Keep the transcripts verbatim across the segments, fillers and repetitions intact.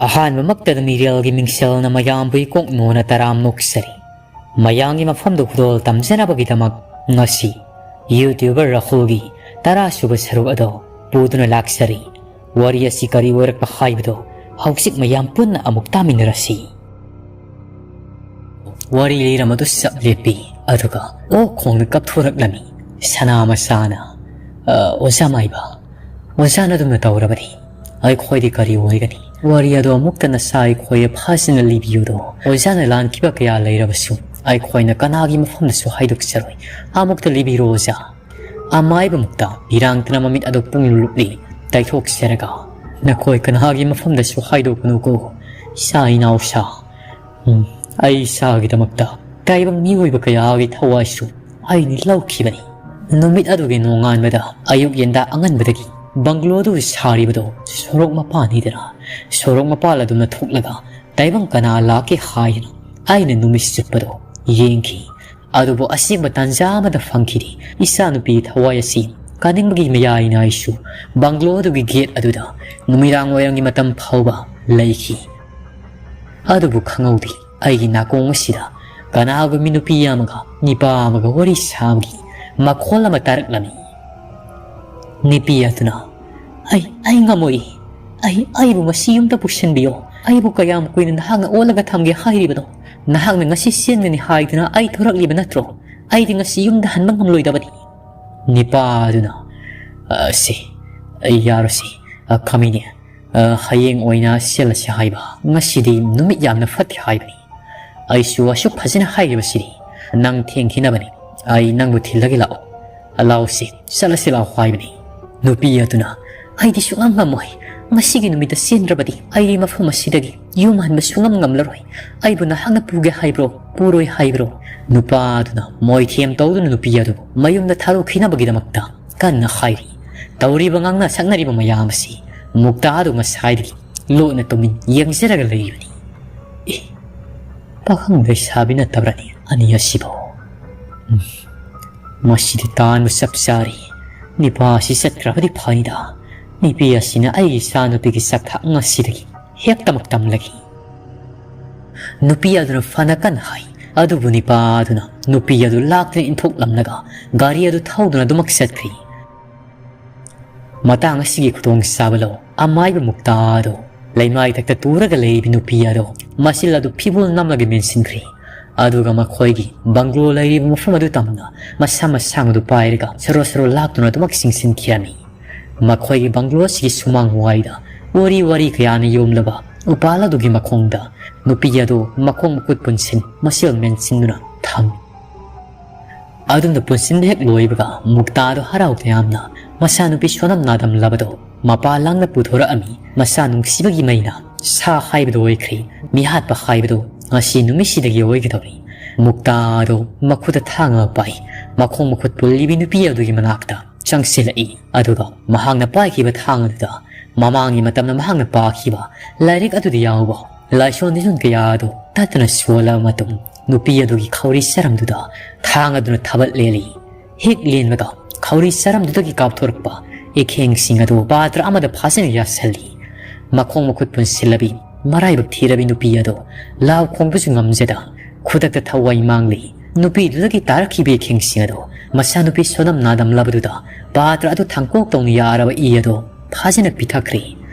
ꯑꯍꯥꯟꯕꯃꯛꯇꯗ ꯃꯤꯔꯦꯜꯒꯤ ꯃꯤꯡꯁꯦꯜꯅ ꯃꯌꯥꯝꯕꯨ ꯏꯀꯣꯛ ꯅꯣꯅ ꯇꯔꯥꯝ ꯅꯣꯛꯆꯔꯤ꯫ ꯃꯌꯥꯝꯒꯤ ꯃꯐꯝꯗ ꯈꯨꯗꯣꯜ ꯇꯝꯖꯅꯕꯒꯤꯗꯃꯛ ꯉꯁꯤ YouTuber ꯔꯥꯍꯨꯜꯒꯤ ꯇꯔꯥꯁꯨꯕ ꯁꯔꯨꯛ ꯑꯗꯣ ꯄꯨꯗꯨꯅ ꯂꯥꯛꯆꯔꯤ꯫ ꯋꯥꯔꯤ ꯑꯁꯤ ꯀꯔꯤ ꯑꯣꯏꯔꯛꯄ ꯍꯥꯏꯕꯗꯣ ꯍꯧꯖꯤꯛ ꯃꯌꯥꯝ ꯄꯨꯟꯅ ꯑꯃꯨꯛ ꯇꯥꯃꯤꯟꯅꯔꯁꯤ꯫ ꯋꯥꯔꯤ ꯂꯤꯔꯝ ꯑꯗꯨ ꯆꯞ ꯂꯦꯞꯄꯤ, ꯑꯗꯨꯒ ꯑꯣꯛ ꯈꯣꯡꯅ ꯀꯞꯊꯣꯔꯛꯂꯝꯃꯤ꯫ ꯁꯅꯥ ꯃꯆꯥꯅ, "ꯑ, ꯑꯣꯖꯥ ꯃꯥꯏꯕ, ꯑꯣꯖꯥꯅ ꯑꯗꯨꯝꯅ ꯇꯧꯔꯕꯗꯤ ꯑꯩꯈꯣꯏꯗꯤ ꯀꯔꯤ ꯑꯣꯏꯒꯅꯤ?" ꯋꯥꯔꯤ ꯑꯗꯨ ꯑꯃꯨꯛꯇ ꯅꯆꯥ ꯑꯩꯈꯣꯏꯗ ꯐꯖꯅ ꯂꯤꯕꯤꯌꯨꯗꯣ꯫ ꯑꯣꯖꯥꯅ ꯂꯥꯟꯈꯤꯕ ꯀꯌꯥ ꯂꯩꯔꯕꯁꯨ ꯑꯩꯈꯣꯏꯅ ꯀꯅꯥꯒꯤ ꯃꯐꯝꯗꯁꯨ ꯍꯥꯏꯗꯣꯛꯆꯔꯣꯏ꯫ ꯑꯃꯨꯛꯇ ꯂꯤꯕꯤꯔꯣ ꯑꯣꯖꯥ꯫ ꯑꯃꯥꯏꯕꯃꯨꯛꯇ ꯏꯔꯥꯡꯇꯅ ꯃꯃꯤꯠ ꯑꯗꯨ ꯄꯨꯡꯂꯨꯞ ꯂꯨꯞꯂꯤ꯫ ꯇꯩꯊꯣꯛꯆꯔꯒ, "ꯅꯈꯣꯏ ꯀꯅꯥꯒꯤ ꯃꯐꯝꯗꯁꯨ ꯍꯥꯏꯗꯣꯛꯀꯅꯨꯀꯣ, ꯏꯆꯥ ꯏꯅꯥꯎꯁꯥ꯫ ꯎꯝ, ꯑꯩ ꯏꯁꯥꯒꯤꯗꯃꯛꯇ ꯇꯥꯏꯕꯪ ꯃꯤꯑꯣꯏꯕ ꯀꯌꯥꯒꯤ ꯊꯋꯥꯏꯁꯨ ꯑꯩꯅ ꯂꯧꯈꯤꯕꯅꯤ꯫" ꯅꯨꯃꯤꯠ ꯑꯗꯨꯒꯤ ꯅꯣꯡꯉꯥꯟꯕꯗ ꯑꯌꯨꯛ ꯌꯦꯟꯗꯥ ꯑꯉꯟꯕꯗꯒꯤ ꯕꯪꯒ꯭ꯂꯣ ꯑꯗꯨ ꯁꯥꯔꯤꯕꯗꯣ ꯁꯣꯔꯣꯛ ꯃꯄꯥꯟꯅꯤꯗꯅ꯫ ꯁꯣꯔꯣꯛ ꯃꯄꯥꯜ ꯑꯗꯨꯝꯅ ꯊꯣꯛꯂꯒ ꯇꯥꯏꯕꯪ ꯀꯅꯥ ꯂꯥꯛꯀꯦ ꯍꯥꯏꯗꯅ ꯑꯩꯅ ꯅꯨꯃꯤꯠ ꯆꯨꯞꯄꯗꯣ ꯌꯦꯡꯈꯤ꯫ ꯑꯗꯨꯕꯨ ꯑꯁꯦꯡꯕ ꯇꯥꯟꯖꯥ ꯑꯃꯗ ꯐꯪꯈꯤꯗꯦ꯫ ꯏꯆꯥꯅꯨꯄꯤ ꯊꯋꯥꯏ ꯑꯁꯤ ꯀꯥꯅꯤꯡꯕꯒꯤ ꯃꯌꯥꯏꯅ ꯑꯩꯁꯨ ꯕꯪꯒ꯭ꯂꯣ ꯑꯗꯨꯒꯤ ꯒꯦꯠ ꯑꯗꯨꯗ ꯅꯨꯃꯤꯗꯥꯡ ꯋꯥꯏꯔꯝꯒꯤ ꯃꯇꯝ ꯐꯥꯎꯕ ꯂꯩꯈꯤ꯫ ꯑꯗꯨꯕꯨ ꯈꯪꯍꯧꯗꯦ, ꯑꯩꯒꯤ ꯅꯥꯀꯣꯡ ꯑꯁꯤꯗ ꯀꯅꯥꯒꯨꯝꯕꯤ ꯅꯨꯄꯤ ꯑꯃꯒ ꯅꯤꯄꯥ ꯑꯃꯒ ꯋꯥꯔꯤ ꯁꯥꯕꯒꯤ ꯃꯈꯣꯜ ꯑꯃ ꯇꯥꯔꯛꯂꯝꯃꯤ꯫ ꯅꯨꯄꯤ ꯑꯗꯨꯅ, "ꯑꯩ, ꯑꯩ ꯉꯝꯃꯣꯏ꯫ ꯑꯩ, ꯑꯩꯕꯨ ꯃꯁꯤ ꯌꯨꯝꯗ ꯄꯨꯁꯤꯟꯕꯤꯌꯣ꯫ ꯑꯩꯕꯨ ꯀꯌꯥꯝ ꯀꯨꯏꯅ ꯅꯍꯥꯛꯅ ꯑꯣꯠꯂꯒ ꯊꯝꯒꯦ ꯍꯥꯏꯔꯤꯕꯅꯣ? ꯅꯍꯥꯛꯅ ꯉꯁꯤ ꯆꯦꯟꯒꯅꯤ ꯍꯥꯏꯗꯨꯅ ꯑꯩ ꯊꯣꯔꯛꯂꯤꯕ ꯅꯠꯇ꯭ꯔꯣ? ꯑꯩꯗꯤ ꯉꯁꯤ ꯌꯨꯝꯗ ꯍꯟꯕ ꯉꯝꯂꯣꯏꯗꯕꯅꯤ꯫" ꯅꯤꯄꯥ ꯑꯗꯨꯅ, "ꯑ, ꯁꯤ, ꯑꯩ ꯌꯥꯔꯣꯏꯁꯤ, ꯑ, ꯈꯃꯤꯅꯤ꯫ ꯑ, ꯍꯌꯦꯡ ꯑꯣꯏꯅ ꯆꯦꯜꯂꯁꯤ ꯍꯥꯏꯕ꯫ ꯉꯁꯤꯗꯤ ꯅꯨꯃꯤꯠ ꯌꯥꯝꯅ ꯐꯠꯇꯦ ꯍꯥꯏꯕꯅꯤ꯫ ꯑꯩꯁꯨ ꯑꯁꯨꯛ ꯐꯖꯅ ꯍꯥꯏꯔꯤꯕꯁꯤꯗꯤ ꯅꯪ ꯊꯦꯡꯈꯤꯅꯕꯅꯤ꯫ ꯑꯩ ꯅꯪꯕꯨ ꯊꯤꯜꯂꯒꯦ ꯂꯥꯛꯑꯣ꯫ ꯂꯥꯛꯑꯣꯁꯤ, ꯆꯠꯂꯁꯤ ꯂꯥꯛꯑꯣ" ꯍꯥꯏꯕꯅꯤ꯫ ꯅꯨꯄꯤ ꯑꯗꯨꯅ, "ꯑꯩꯗꯤ ꯁꯨꯡꯉꯝ ꯉꯝꯃꯣꯏ꯫ ꯉꯁꯤꯒꯤ ꯅꯨꯃꯤꯠꯇ ꯆꯦꯟꯗ꯭ꯔꯕꯗꯤ ꯑꯩꯗꯤ ꯃꯐꯝ ꯑꯁꯤꯗꯒꯤ ꯌꯨꯝ ꯍꯟꯕ ꯁꯨꯡꯉꯝ ꯉꯝꯂꯔꯣꯏ꯫ ꯑꯩꯕꯨ ꯅꯍꯥꯛꯅ ꯄꯨꯒꯦ ꯍꯥꯏꯕ꯭ꯔꯣ, ꯄꯨꯔꯣꯏ ꯍꯥꯏꯕ꯭ꯔꯣ?" ꯅꯨꯄꯥ ꯑꯗꯨꯅ ꯃꯣꯏꯊꯦꯝ ꯇꯧꯗꯨꯅ ꯅꯨꯄꯤ ꯑꯗꯨꯕꯨ ꯃꯌꯨꯝꯗ ꯊꯥꯗꯣꯛꯈꯤꯅꯕꯒꯤꯗꯃꯛꯇ ꯀꯟꯅ ꯍꯥꯏꯔꯤ꯫ ꯇꯧꯔꯤꯕ ꯉꯥꯡꯅ ꯁꯛꯅꯔꯤꯕ ꯃꯌꯥꯝ ꯑꯁꯤ ꯃꯨꯛꯇꯥ ꯑꯗꯨ ꯉꯁꯥꯏꯗꯒꯤ ꯂꯣꯠꯅ ꯇꯨꯃꯤꯟ ꯌꯦꯡꯖꯔꯒ ꯂꯩꯔꯤꯕꯅꯤ꯫ ꯑꯦ, ꯄꯥꯈꯪ ꯂꯩꯁꯥꯕꯤ ꯅꯠꯇꯕ꯭ꯔꯅꯤ ꯑꯅꯤ ꯑꯁꯤꯕꯨ? ꯎꯝ, ꯃꯁꯤꯗꯤ ꯇꯥꯟꯕ ꯆꯞ ꯆꯥꯔꯤ꯫ ꯅꯤꯄꯥ ꯑꯁꯤ ꯆꯠꯈ꯭ꯔꯕꯗꯤ ꯐꯩꯗ꯫ ꯅꯨꯄꯤ ꯑꯁꯤꯅ ꯑꯩꯒꯤ ꯏꯆꯥꯅꯨꯄꯤꯒꯤ ꯆꯥꯛꯊꯥꯛ ꯉꯁꯤꯗꯒꯤ ꯍꯦꯛꯇꯃꯛ ꯇꯝꯂꯒꯤ꯫ ꯅꯨꯄꯤ ꯑꯗꯨꯅ ꯐꯅ ꯀꯟꯅ ꯍꯥꯏ, ꯑꯗꯨꯕꯨ ꯅꯤꯄꯥ ꯑꯗꯨꯅ ꯅꯨꯄꯤ ꯑꯗꯨ ꯂꯥꯛꯇꯨꯅ ꯏꯟꯊꯣꯛꯂꯝꯂꯒ ꯒꯥꯔꯤ ꯑꯗꯨ ꯊꯧꯗꯨꯅ ꯑꯗꯨꯃꯛ ꯆꯠꯈ꯭ꯔꯤ꯫ ꯃꯇꯥꯡ ꯑꯁꯤꯒꯤ ꯈꯨꯗꯣꯡꯆꯥꯕ ꯂꯧ ꯑꯃꯥꯏꯕ ꯃꯨꯛꯇꯥ ꯑꯗꯨ ꯂꯩꯃꯥꯏꯊꯛꯇ ꯇꯨꯔꯒ ꯂꯩꯔꯤꯕ ꯅꯨꯄꯤ ꯑꯗꯨ ꯃꯆꯤꯜ ꯑꯗꯨ ꯐꯤꯕꯣꯜ ꯅꯝꯂꯒ ꯃꯦꯟꯁꯤꯟꯈ꯭ꯔꯤ꯫ ꯑꯗꯨꯒ ꯃꯈꯣꯏꯒꯤ ꯕꯪꯒ꯭ꯂꯣ ꯂꯩꯔꯤꯕ ꯃꯐꯝ ꯑꯗꯨ ꯇꯝꯅ ꯃꯁꯥ ꯃꯁꯥꯡ ꯑꯗꯨ ꯄꯥꯏꯔꯒ ꯁꯣꯔꯣ ꯁꯣꯔꯣ ꯂꯥꯛꯇꯨꯅ ꯑꯗꯨꯃꯛ ꯆꯤꯡꯁꯤꯟꯈꯤꯔꯝꯃꯤ꯫ ꯃꯈꯣꯏꯒꯤ ꯕꯪꯒ꯭ꯂꯣ ꯑꯁꯤꯒꯤ ꯁꯨꯃꯥꯡ ꯋꯥꯏꯗ ꯎꯔꯤ ꯋꯥꯔꯤ ꯀꯌꯥꯅ ꯌꯣꯝꯂꯕ ꯎꯄꯥꯜ ꯑꯗꯨꯒꯤ ꯃꯈꯣꯡꯗ ꯅꯨꯄꯤ ꯑꯗꯨ ꯃꯈꯣꯡ ꯃꯈꯨꯠ ꯄꯨꯟꯁꯤꯟ ꯃꯆꯤꯜ ꯃꯦꯟꯁꯤꯟꯗꯨꯅ ꯊꯝꯃꯤ꯫ ꯑꯗꯨꯝꯅ ꯄꯨꯟꯁꯤꯟꯕ ꯍꯦꯛ ꯂꯣꯏꯕꯒ ꯃꯨꯛꯇꯥꯗꯣ ꯍꯔꯥꯎ ꯇꯌꯥꯝꯅ ꯃꯆꯥꯅꯨꯄꯤ ꯁꯣꯅꯝ ꯅꯥꯗꯝꯂꯕꯗꯣ ꯃꯄꯥ ꯂꯥꯡꯅ ꯄꯨꯊꯣꯔꯛꯑꯝꯃꯤ꯫ ꯃꯆꯥ ꯅꯨꯡꯁꯤꯕꯒꯤ ꯃꯩꯅ ꯁꯥ ꯍꯥꯏꯕꯗꯣ ꯑꯣꯏꯈ꯭ꯔꯦ꯫ ꯃꯤꯍꯥꯠꯄ ꯍꯥꯏꯕꯗꯣ ꯉꯁꯤ ꯅꯨꯃꯤꯠꯁꯤꯗꯒꯤ ꯑꯣꯏꯒꯗꯧꯔꯤ꯫ ꯃꯨꯛꯇꯥꯗꯣ ꯃꯈꯨꯠꯇ ꯊꯥꯡ ꯑꯃ ꯄꯥꯏ ꯃꯈꯣꯡ ꯃꯈꯨꯠ ꯄꯨꯜꯂꯤꯕꯤ ꯅꯨꯄꯤ ꯑꯗꯨꯒꯤ ꯃꯅꯥꯛꯇ ꯆꯪꯁꯤꯜꯂꯛꯏ꯫ ꯑꯗꯨꯒ ꯃꯍꯥꯛꯅ ꯄꯥꯏꯈꯤꯕ ꯊꯥꯡ ꯑꯗꯨꯗ ꯃꯃꯥꯡꯒꯤ ꯃꯇꯝꯗ ꯃꯍꯥꯛꯅ ꯄꯥꯈꯤꯕ ꯂꯥꯏꯔꯤꯛ ꯑꯗꯨꯗ ꯌꯥꯎꯕ ꯂꯥꯏꯁꯣꯟ ꯂꯤꯁꯣꯟ ꯀꯌꯥ ꯑꯗꯨ ꯇꯠꯇꯅ ꯁꯣꯜꯂꯕ ꯃꯇꯨꯡ ꯅꯨꯄꯤ ꯑꯗꯨꯒꯤ ꯈꯧꯔꯤ ꯆꯔꯝꯗꯨꯗ ꯊꯥꯡ ꯑꯗꯨꯅ ꯊꯕꯠ ꯂꯦꯜꯂꯤ꯫ ꯍꯦꯛ ꯂꯦꯟꯕꯒ ꯈꯧꯔꯤ ꯆꯔꯝꯗꯨꯗꯒꯤ ꯀꯥꯞꯊꯣꯔꯛꯄ ꯏꯈꯦꯡꯁꯤꯡ ꯑꯗꯨ ꯄꯥꯇ꯭ꯔ ꯑꯃꯗ ꯐꯥꯖꯅ ꯌꯥꯁꯜꯂꯤ꯫ ꯃꯈꯣꯡ ꯃꯈꯨꯠ ꯄꯨꯟꯁꯤꯜꯂꯕꯤ ꯃꯔꯥꯏꯕꯛ ꯊꯤꯔꯕꯤ ꯅꯨꯄꯤ ꯑꯗꯨ ꯂꯥꯎ ꯈꯣꯡꯕꯁꯨ ꯉꯝꯖꯗ ꯈꯨꯗꯛꯇ ꯊꯋꯥꯏ ꯃꯥꯡꯂꯤ꯫ ꯅꯨꯄꯤꯗꯨꯗꯒꯤ ꯇꯥꯔꯛꯈꯤꯕ ꯏꯈꯦꯡꯁꯤꯡ ꯑꯗꯨ ꯃꯆꯥꯅꯨꯄꯤ ꯁꯣꯅꯝ ꯅꯥꯗꯝꯂꯕꯗꯨꯗ ꯄꯥꯇ꯭ꯔ ꯑꯗꯨ ꯊꯥꯡꯀꯣꯛ ꯇꯧꯅ ꯌꯥꯔꯕ ꯏ ꯑꯗꯨ ꯐꯥꯖꯅ ꯄꯤꯊꯛꯈ꯭ꯔꯦ꯫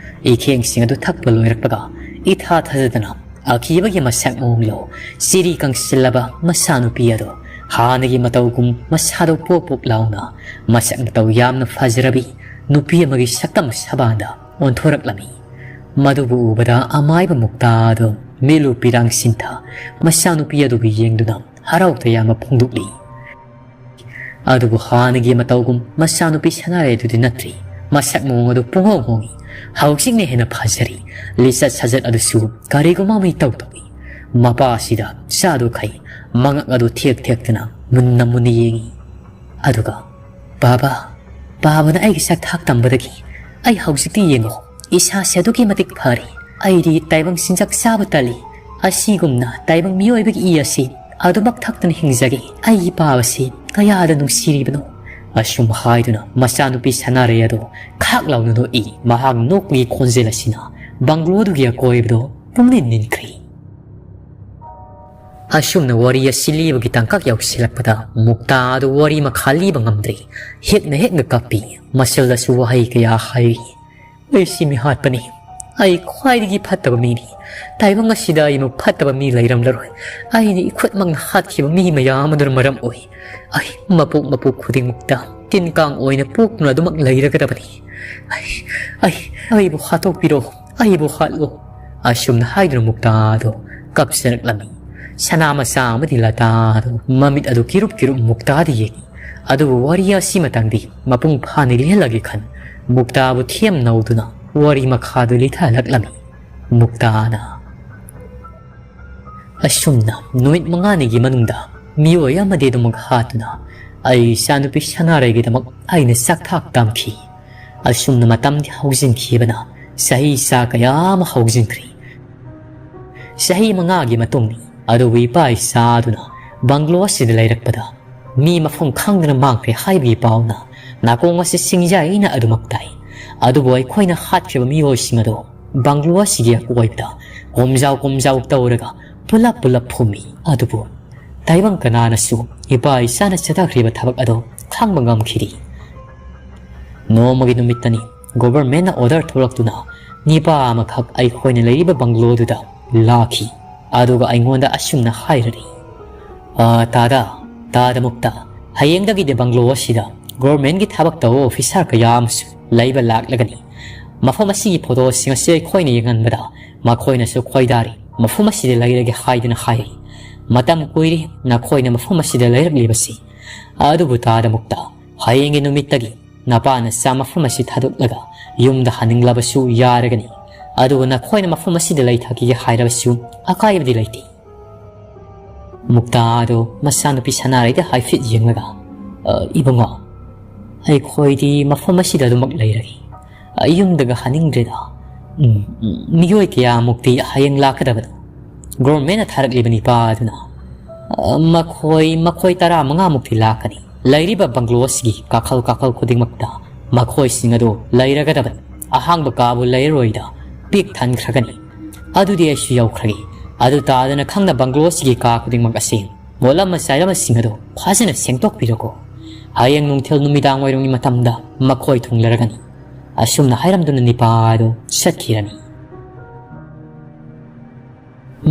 ꯏꯈꯦꯡꯁꯤꯡ ꯑꯗꯨ ꯊꯛꯄ ꯂꯣꯏꯔꯛꯄꯒ ꯏꯊꯥ ꯊꯥꯖꯗꯅ ꯑꯀꯤꯕꯒꯤ ꯃꯁꯛ ꯃꯑꯣꯡ ꯂꯧ ꯆꯤꯔꯤ ꯀꯪꯁꯤꯜꯂꯕ ꯃꯆꯥꯅꯨꯄꯤ ꯑꯗꯨ ꯍꯥꯟꯅꯒꯤ ꯃꯇꯧꯒꯨꯝ ꯃꯁꯥꯗꯨ ꯄꯣꯞ ꯄꯣꯞ ꯂꯥꯎꯅ ꯃꯁꯛ ꯃꯇꯧ ꯌꯥꯝꯅ ꯐꯖꯔꯕꯤ ꯅꯨꯄꯤ ꯑꯃꯒꯤ ꯁꯛꯇꯝ ꯁꯕꯥꯟꯗ ꯑꯣꯟꯊꯣꯔꯛꯂꯝꯃꯤ꯫ ꯃꯗꯨꯕꯨ ꯎꯕꯗ ꯑꯃꯥꯏꯕ ꯃꯨꯛꯇꯥ ꯑꯗꯨ ꯃꯤꯠꯂꯨ ꯄꯤꯔꯥꯡ ꯁꯤꯟꯊ ꯃꯆꯥꯅꯨꯄꯤ ꯑꯗꯨꯕꯨ ꯌꯦꯡꯗꯨꯅ ꯍꯔꯥꯎ ꯇꯌꯥꯝꯕ ꯐꯣꯡꯗꯣꯛꯂꯤ꯫ ꯑꯗꯨꯕꯨ ꯍꯥꯟꯅꯒꯤ ꯃꯇꯧꯒꯨꯝ ꯃꯆꯥꯅꯨꯄꯤ ꯁꯅꯥꯔꯩ ꯑꯗꯨꯗꯤ ꯅꯠꯇ꯭ꯔꯤ꯫ ꯃꯁꯛ ꯃꯑꯣꯡ ꯑꯗꯨ ꯄꯨꯡꯍꯣꯡ ꯍꯣꯡꯏ꯫ ꯍꯧꯖꯤꯛꯅ ꯍꯦꯟꯅ ꯐꯖꯔꯤ꯫ ꯂꯤꯆꯠ ꯁꯥꯖꯠ ꯑꯗꯨꯁꯨ ꯀꯔꯤꯒꯨꯝꯕ ꯑꯃ ꯏꯇꯧ ꯇꯧꯏ꯫ ꯃꯄꯥ ꯑꯁꯤꯗ ꯆꯥꯗꯨ ꯈꯩ ꯃꯉꯛ ꯑꯗꯨ ꯊꯦꯛ ꯊꯦꯛꯇꯅ ꯃꯨꯟꯅ ꯃꯨꯟꯅ ꯌꯦꯡꯏ꯫ ꯑꯗꯨꯒ "ꯕꯥꯕꯥ, ꯕꯥꯕꯥꯅ ꯑꯩꯒꯤ ꯆꯥꯛꯊꯥꯛ ꯇꯝꯕꯗꯒꯤ ꯑꯩ ꯍꯧꯖꯤꯛꯇꯤ ꯌꯦꯡꯉꯣ, ꯏꯁꯥꯁꯦ ꯑꯗꯨꯛꯀꯤ ꯃꯇꯤꯛ ꯐꯔꯦ꯫ ꯑꯩꯗꯤ ꯇꯥꯏꯕꯪ ꯆꯤꯟꯖꯥꯛ ꯆꯥꯕ ꯇꯜꯂꯤ꯫ ꯑꯁꯤꯒꯨꯝꯅ ꯇꯥꯏꯕꯪ ꯃꯤꯑꯣꯏꯕꯒꯤ ꯏ ꯑꯁꯤ ꯑꯗꯨꯃꯛ ꯊꯛꯇꯨꯅ ꯍꯤꯡꯖꯒꯦ꯫ ꯑꯩꯒꯤ ꯄꯥꯕꯁꯤ ꯀꯌꯥꯗ ꯅꯨꯡꯁꯤꯔꯤꯕꯅꯣ!" ꯑꯁꯨꯝ ꯍꯥꯏꯗꯨꯅ ꯃꯆꯥꯅꯨꯄꯤ ꯁꯅꯥꯔꯩ ꯑꯗꯨ ꯈꯥꯛ ꯂꯥꯎꯅ ꯅꯣꯛꯏ꯫ ꯃꯍꯥꯛ ꯅꯣꯛꯄꯒꯤ ꯈꯣꯟꯖꯦꯜ ꯑꯁꯤꯅ ꯕꯪꯒ꯭ꯂꯣꯗꯨꯒꯤ ꯑꯀꯣꯏꯕꯗꯣ ꯄꯨꯡꯅꯤꯟ ꯅꯤꯟꯈ꯭ꯔꯦ꯫ ꯑꯁꯨꯝꯅ ꯋꯥꯔꯤ ꯑꯁꯤ ꯂꯤꯕꯒꯤ ꯇꯥꯡꯀꯛ ꯌꯧꯁꯤꯜꯂꯛꯄꯗ ꯃꯨꯛꯇꯥ ꯑꯗꯨ ꯋꯥꯔꯤ ꯃꯈꯥ ꯂꯤꯕ ꯉꯝꯗ꯭ꯔꯦ꯫ ꯍꯦꯛꯅ ꯍꯦꯛꯅ ꯀꯞꯄꯤ꯫ ꯃꯁꯜꯗꯁꯨ ꯋꯥꯍꯩ ꯀꯌꯥ ꯍꯥꯏꯔꯤ꯫ "ꯑꯩ ꯁꯤ ꯃꯤꯍꯥꯠꯄꯅꯤ꯫ ꯑꯩ ꯈ꯭ꯋꯥꯏꯗꯒꯤ ꯐꯠꯇꯕ ꯃꯤꯅꯤ꯫ ꯇꯥꯏꯕꯪ ꯑꯁꯤꯗ ꯑꯩꯃꯨꯛ ꯐꯠꯇꯕ ꯃꯤ ꯂꯩꯔꯝꯂꯔꯣꯏ꯫ ꯑꯩꯅ ꯏꯈꯨꯠꯃꯛꯅ ꯍꯥꯠꯈꯤꯕ ꯃꯤ ꯃꯌꯥꯝ ꯑꯗꯨꯅ ꯃꯔꯝ ꯑꯣꯏ꯫ ꯑꯩ ꯃꯄꯣꯛ ꯃꯄꯣꯛ ꯈꯨꯗꯤꯡꯃꯛꯇ ꯇꯤꯟ ꯀꯥꯡ ꯑꯣꯏꯅ ꯄꯣꯛꯇꯨꯅ ꯑꯗꯨꯃꯛ ꯂꯩꯔꯒꯗꯕꯅꯤ꯫ ꯑꯩ, ꯑꯩ, ꯑꯩꯕꯨ ꯍꯥꯠꯇꯣꯛꯄꯤꯔꯣ꯫ ꯑꯩꯕꯨ ꯍꯥꯠꯂꯣ"꯫ ꯑꯁꯨꯝꯅ ꯍꯥꯏꯗꯨꯅ ꯃꯨꯛꯇꯥꯗꯣ ꯀꯞꯆꯔꯛꯂꯝꯃꯤ꯫ ꯁꯅꯥ ꯃꯆꯥ ꯑꯃꯗꯤ ꯂꯇꯥꯗꯣ ꯃꯃꯤꯠ ꯑꯗꯨ ꯀꯤꯔꯨꯞ ꯀꯤꯔꯨꯞ ꯃꯨꯛꯇꯥꯗ ꯌꯦꯡꯉꯤ꯫ ꯑꯗꯨꯕꯨ ꯋꯥꯔꯤ ꯑꯁꯤ ꯃꯇꯥꯡꯗꯤ ꯃꯄꯨꯡ ꯐꯥꯅ ꯂꯤꯍꯜꯂꯒꯦ ꯈꯟ ꯃꯨꯛꯇꯥꯕꯨ ꯊꯦꯝ ꯅꯧꯗꯨꯅ ꯋꯥꯔꯤ ꯃꯈꯥꯗꯨ ꯂꯤꯊꯍꯜꯂꯛꯂꯝꯃꯤ꯫ ꯃꯨꯛꯇꯥꯅ ꯑꯁꯨꯝꯅ ꯅꯨꯃꯤꯠ ꯃꯉꯥꯅꯤꯒꯤ ꯃꯅꯨꯡꯗ ꯃꯤꯑꯣꯏ ꯑꯃꯗꯤ ꯑꯗꯨꯃꯛ ꯍꯥꯠꯇꯨꯅ ꯑꯩ ꯏꯆꯥꯅꯨꯄꯤ ꯁꯅꯥꯔꯩꯒꯤꯗꯃꯛ ꯑꯩꯅ ꯆꯥꯛꯊꯥꯛ ꯇꯝꯈꯤ꯫ ꯑꯁꯨꯝꯅ ꯃꯇꯝꯗꯤ ꯍꯧꯖꯤꯟꯈꯤꯕꯅ ꯆꯍꯤ ꯆꯥ ꯀꯌꯥ ꯑꯃ ꯍꯧꯖꯤꯟꯈ꯭ꯔꯦ꯫ ꯆꯍꯤ ꯃꯉꯥꯒꯤ ꯃꯇꯨꯡꯅꯤ꯫ ꯑꯗꯨꯕꯨ ꯏꯄꯥ ꯏꯆꯥ ꯑꯗꯨꯅ ꯕꯪꯒ꯭ꯂꯣ ꯑꯁꯤꯗ ꯂꯩꯔꯛꯄꯗ ꯃꯤ ꯃꯐꯝ ꯈꯪꯗꯅ ꯃꯥꯡꯈ꯭ꯔꯦ ꯍꯥꯏꯕꯒꯤ ꯄꯥꯎꯅ ꯅꯥꯀꯣꯡ ꯑꯁꯤ ꯁꯤꯡꯖꯥꯏꯅ ꯑꯗꯨꯃꯛ ꯇꯥꯏ꯫ ꯑꯗꯨꯕꯨ ꯑꯩꯈꯣꯏꯅ ꯍꯥꯠꯈ꯭ꯔꯤꯕ ꯃꯤꯑꯣꯏꯁꯤꯡ ꯑꯗꯨ ꯕꯪꯒ꯭ꯂꯣ ꯑꯁꯤꯒꯤ ꯑꯀꯣꯏꯕꯗ ꯀꯣꯝꯖꯥꯎ ꯀꯣꯝꯖꯥꯎ ꯇꯧꯔꯒ ꯄꯨꯂꯞ ꯄꯨꯂꯞ ꯐꯨꯝꯃꯤ꯫ ꯑꯗꯨꯕꯨ ꯇꯥꯏꯕꯪ ꯀꯅꯥꯅꯁꯨ ꯏꯄꯥ ꯏꯆꯥꯅ ꯆꯠꯊꯈ꯭ꯔꯤꯕ ꯊꯕꯛ ꯑꯗꯨ ꯈꯪꯕ ꯉꯝꯈꯤꯗꯦ꯫ ꯅꯣꯡꯃꯒꯤ ꯅꯨꯃꯤꯠꯇꯅꯤ꯫ ꯒꯣꯚꯔꯟꯃꯦꯟꯠꯅ ꯑꯣꯔꯗꯔ ꯊꯣꯛꯂꯛꯇꯨꯅ ꯅꯤꯄꯥ ꯑꯃꯈꯛ ꯑꯩꯈꯣꯏꯅ ꯂꯩꯔꯤꯕ ꯕꯪꯒ꯭ꯂꯣꯗꯨꯗ ꯂꯥꯛꯈꯤ꯫ ꯑꯗꯨꯒ ꯑꯩꯉꯣꯟꯗ ꯑꯁꯨꯝꯅ ꯍꯥꯏꯔꯔꯤ, "ꯑ, ꯇꯥꯗ, ꯇꯥꯗ ꯃꯨꯛꯇ, ꯍꯌꯦꯡꯗꯒꯤꯗꯤ ꯕꯪꯒ꯭ꯂꯣ ꯑꯁꯤꯗ ꯒꯣꯚꯔꯟꯃꯦꯟꯠꯀꯤ ꯊꯕꯛ ꯇꯧꯕ ꯑꯣꯐꯤꯁꯥꯔ ꯀꯌꯥ ꯑꯃꯁꯨ ꯂꯩꯕ ꯂꯥꯛꯂꯒꯅꯤ꯫ ꯃꯐꯝ ꯑꯁꯤꯒꯤ ꯐꯣꯇꯣꯁꯤꯡ ꯑꯁꯤ ꯑꯩꯈꯣꯏꯅ ꯌꯦꯡꯍꯟꯕꯗ ꯃꯈꯣꯏꯅꯁꯨ ꯈꯣꯏꯗꯥꯔꯤ, ꯃꯐꯝ ꯑꯁꯤꯗ ꯂꯩꯔꯒꯦ ꯍꯥꯏꯗꯨꯅ ꯍꯥꯏꯔꯤ꯫ ꯃꯇꯝ ꯀꯨꯏꯔꯦ ꯅꯈꯣꯏꯅ ꯃꯐꯝ ꯑꯁꯤꯗ ꯂꯩꯔꯛꯂꯤꯕꯁꯤ꯫ ꯑꯗꯨꯕꯨ ꯇꯥꯗ ꯃꯨꯛꯇ, ꯍꯌꯦꯡꯒꯤ ꯅꯨꯃꯤꯠꯇꯒꯤ ꯅꯄꯥ ꯅꯆꯥ ꯃꯐꯝ ꯑꯁꯤ ꯊꯥꯗꯣꯛꯂꯒ ꯌꯨꯝꯗ ꯍꯟꯅꯤꯡꯂꯕꯁꯨ ꯌꯥꯔꯒꯅꯤ꯫ ꯑꯗꯨꯕꯨ ꯅꯈꯣꯏꯅ ꯃꯐꯝ ꯑꯁꯤꯗ ꯂꯩꯊꯈꯤꯒꯦ ꯍꯥꯏꯔꯕꯁꯨ ꯑꯀꯥꯏꯕꯗꯤ ꯂꯩꯇꯦ"꯫ ꯃꯨꯛꯇꯥꯗꯣ ꯃꯆꯥꯅꯨꯄꯤ ꯁꯅꯥꯔꯩꯗ ꯍꯥꯏꯐꯦꯠ ꯌꯦꯡꯂꯒ, "ꯑ, ꯏꯕꯨꯡꯉꯣ, ꯑꯩꯈꯣꯏꯗꯤ ꯃꯐꯝ ꯑꯁꯤꯗ ꯑꯗꯨꯃꯛ ꯂꯩꯔꯒꯦ꯫ ꯑꯩ ꯌꯨꯝꯗꯒ ꯍꯟꯅꯤꯡꯗ꯭ꯔꯦꯗ꯫ ꯎꯝ, ꯎꯝ, ꯃꯤꯑꯣꯏ ꯀꯌꯥꯃꯨꯛꯇꯤ ꯍꯌꯦꯡ ꯂꯥꯛꯀꯗꯕꯅꯣ? ꯒꯣꯚꯔꯟꯃꯦꯟꯠꯅ ꯊꯥꯔꯛꯂꯤꯕ ꯅꯤꯄꯥ ꯑꯗꯨꯅ, ꯑ, ꯃꯈꯣꯏ, ꯃꯈꯣꯏ ꯇꯔꯥꯃꯉꯥꯃꯨꯛꯇꯤ ꯂꯥꯛꯀꯅꯤ꯫ ꯂꯩꯔꯤꯕ ꯕꯪꯒ꯭ꯂꯣ ꯑꯁꯤꯒꯤ ꯀꯥꯈꯜ ꯀꯥꯈꯜ ꯈꯨꯗꯤꯡꯃꯛꯇ ꯃꯈꯣꯏꯁꯤꯡ ꯑꯗꯨ ꯂꯩꯔꯒꯗꯕꯅꯤ꯫ ꯑꯍꯥꯡꯕ ꯀꯥꯕꯨ ꯂꯩꯔꯔꯣꯏꯗ"꯫ ꯄꯤꯛ ꯊꯟꯈ꯭ꯔꯒꯅꯤ꯫ ꯑꯗꯨꯗꯤ ꯑꯩꯁꯨ ꯌꯧꯈ꯭ꯔꯒꯦ꯫ ꯑꯗꯨ ꯇꯥꯗꯅ ꯈꯪꯅ ꯕꯪꯒ꯭ꯂꯣ ꯑꯁꯤꯒꯤ ꯀꯥ ꯈꯨꯗꯤꯡꯃꯛ ꯑꯁꯤ ꯃꯣꯠꯂꯝꯕ ꯆꯥꯏꯔꯝꯕꯁꯤꯡ ꯑꯗꯨ ꯐꯖꯅ ꯁꯦꯡꯗꯣꯛꯄꯤꯔꯣꯀꯣ꯫ ꯍꯌꯦꯡ ꯅꯨꯡꯊꯤꯜ ꯅꯨꯃꯤꯗꯥꯡ ꯋꯥꯏꯔꯝꯒꯤ ꯃꯇꯝꯗ ꯃꯈꯣꯏ ꯊꯨꯡꯂꯔꯒꯅꯤ꯫ ꯑꯁꯨꯝꯅ ꯍꯥꯏꯔꯝꯗꯨꯅ ꯅꯤꯄꯥ ꯑꯗꯨ ꯆꯠꯈꯤꯔꯝꯃꯤ꯫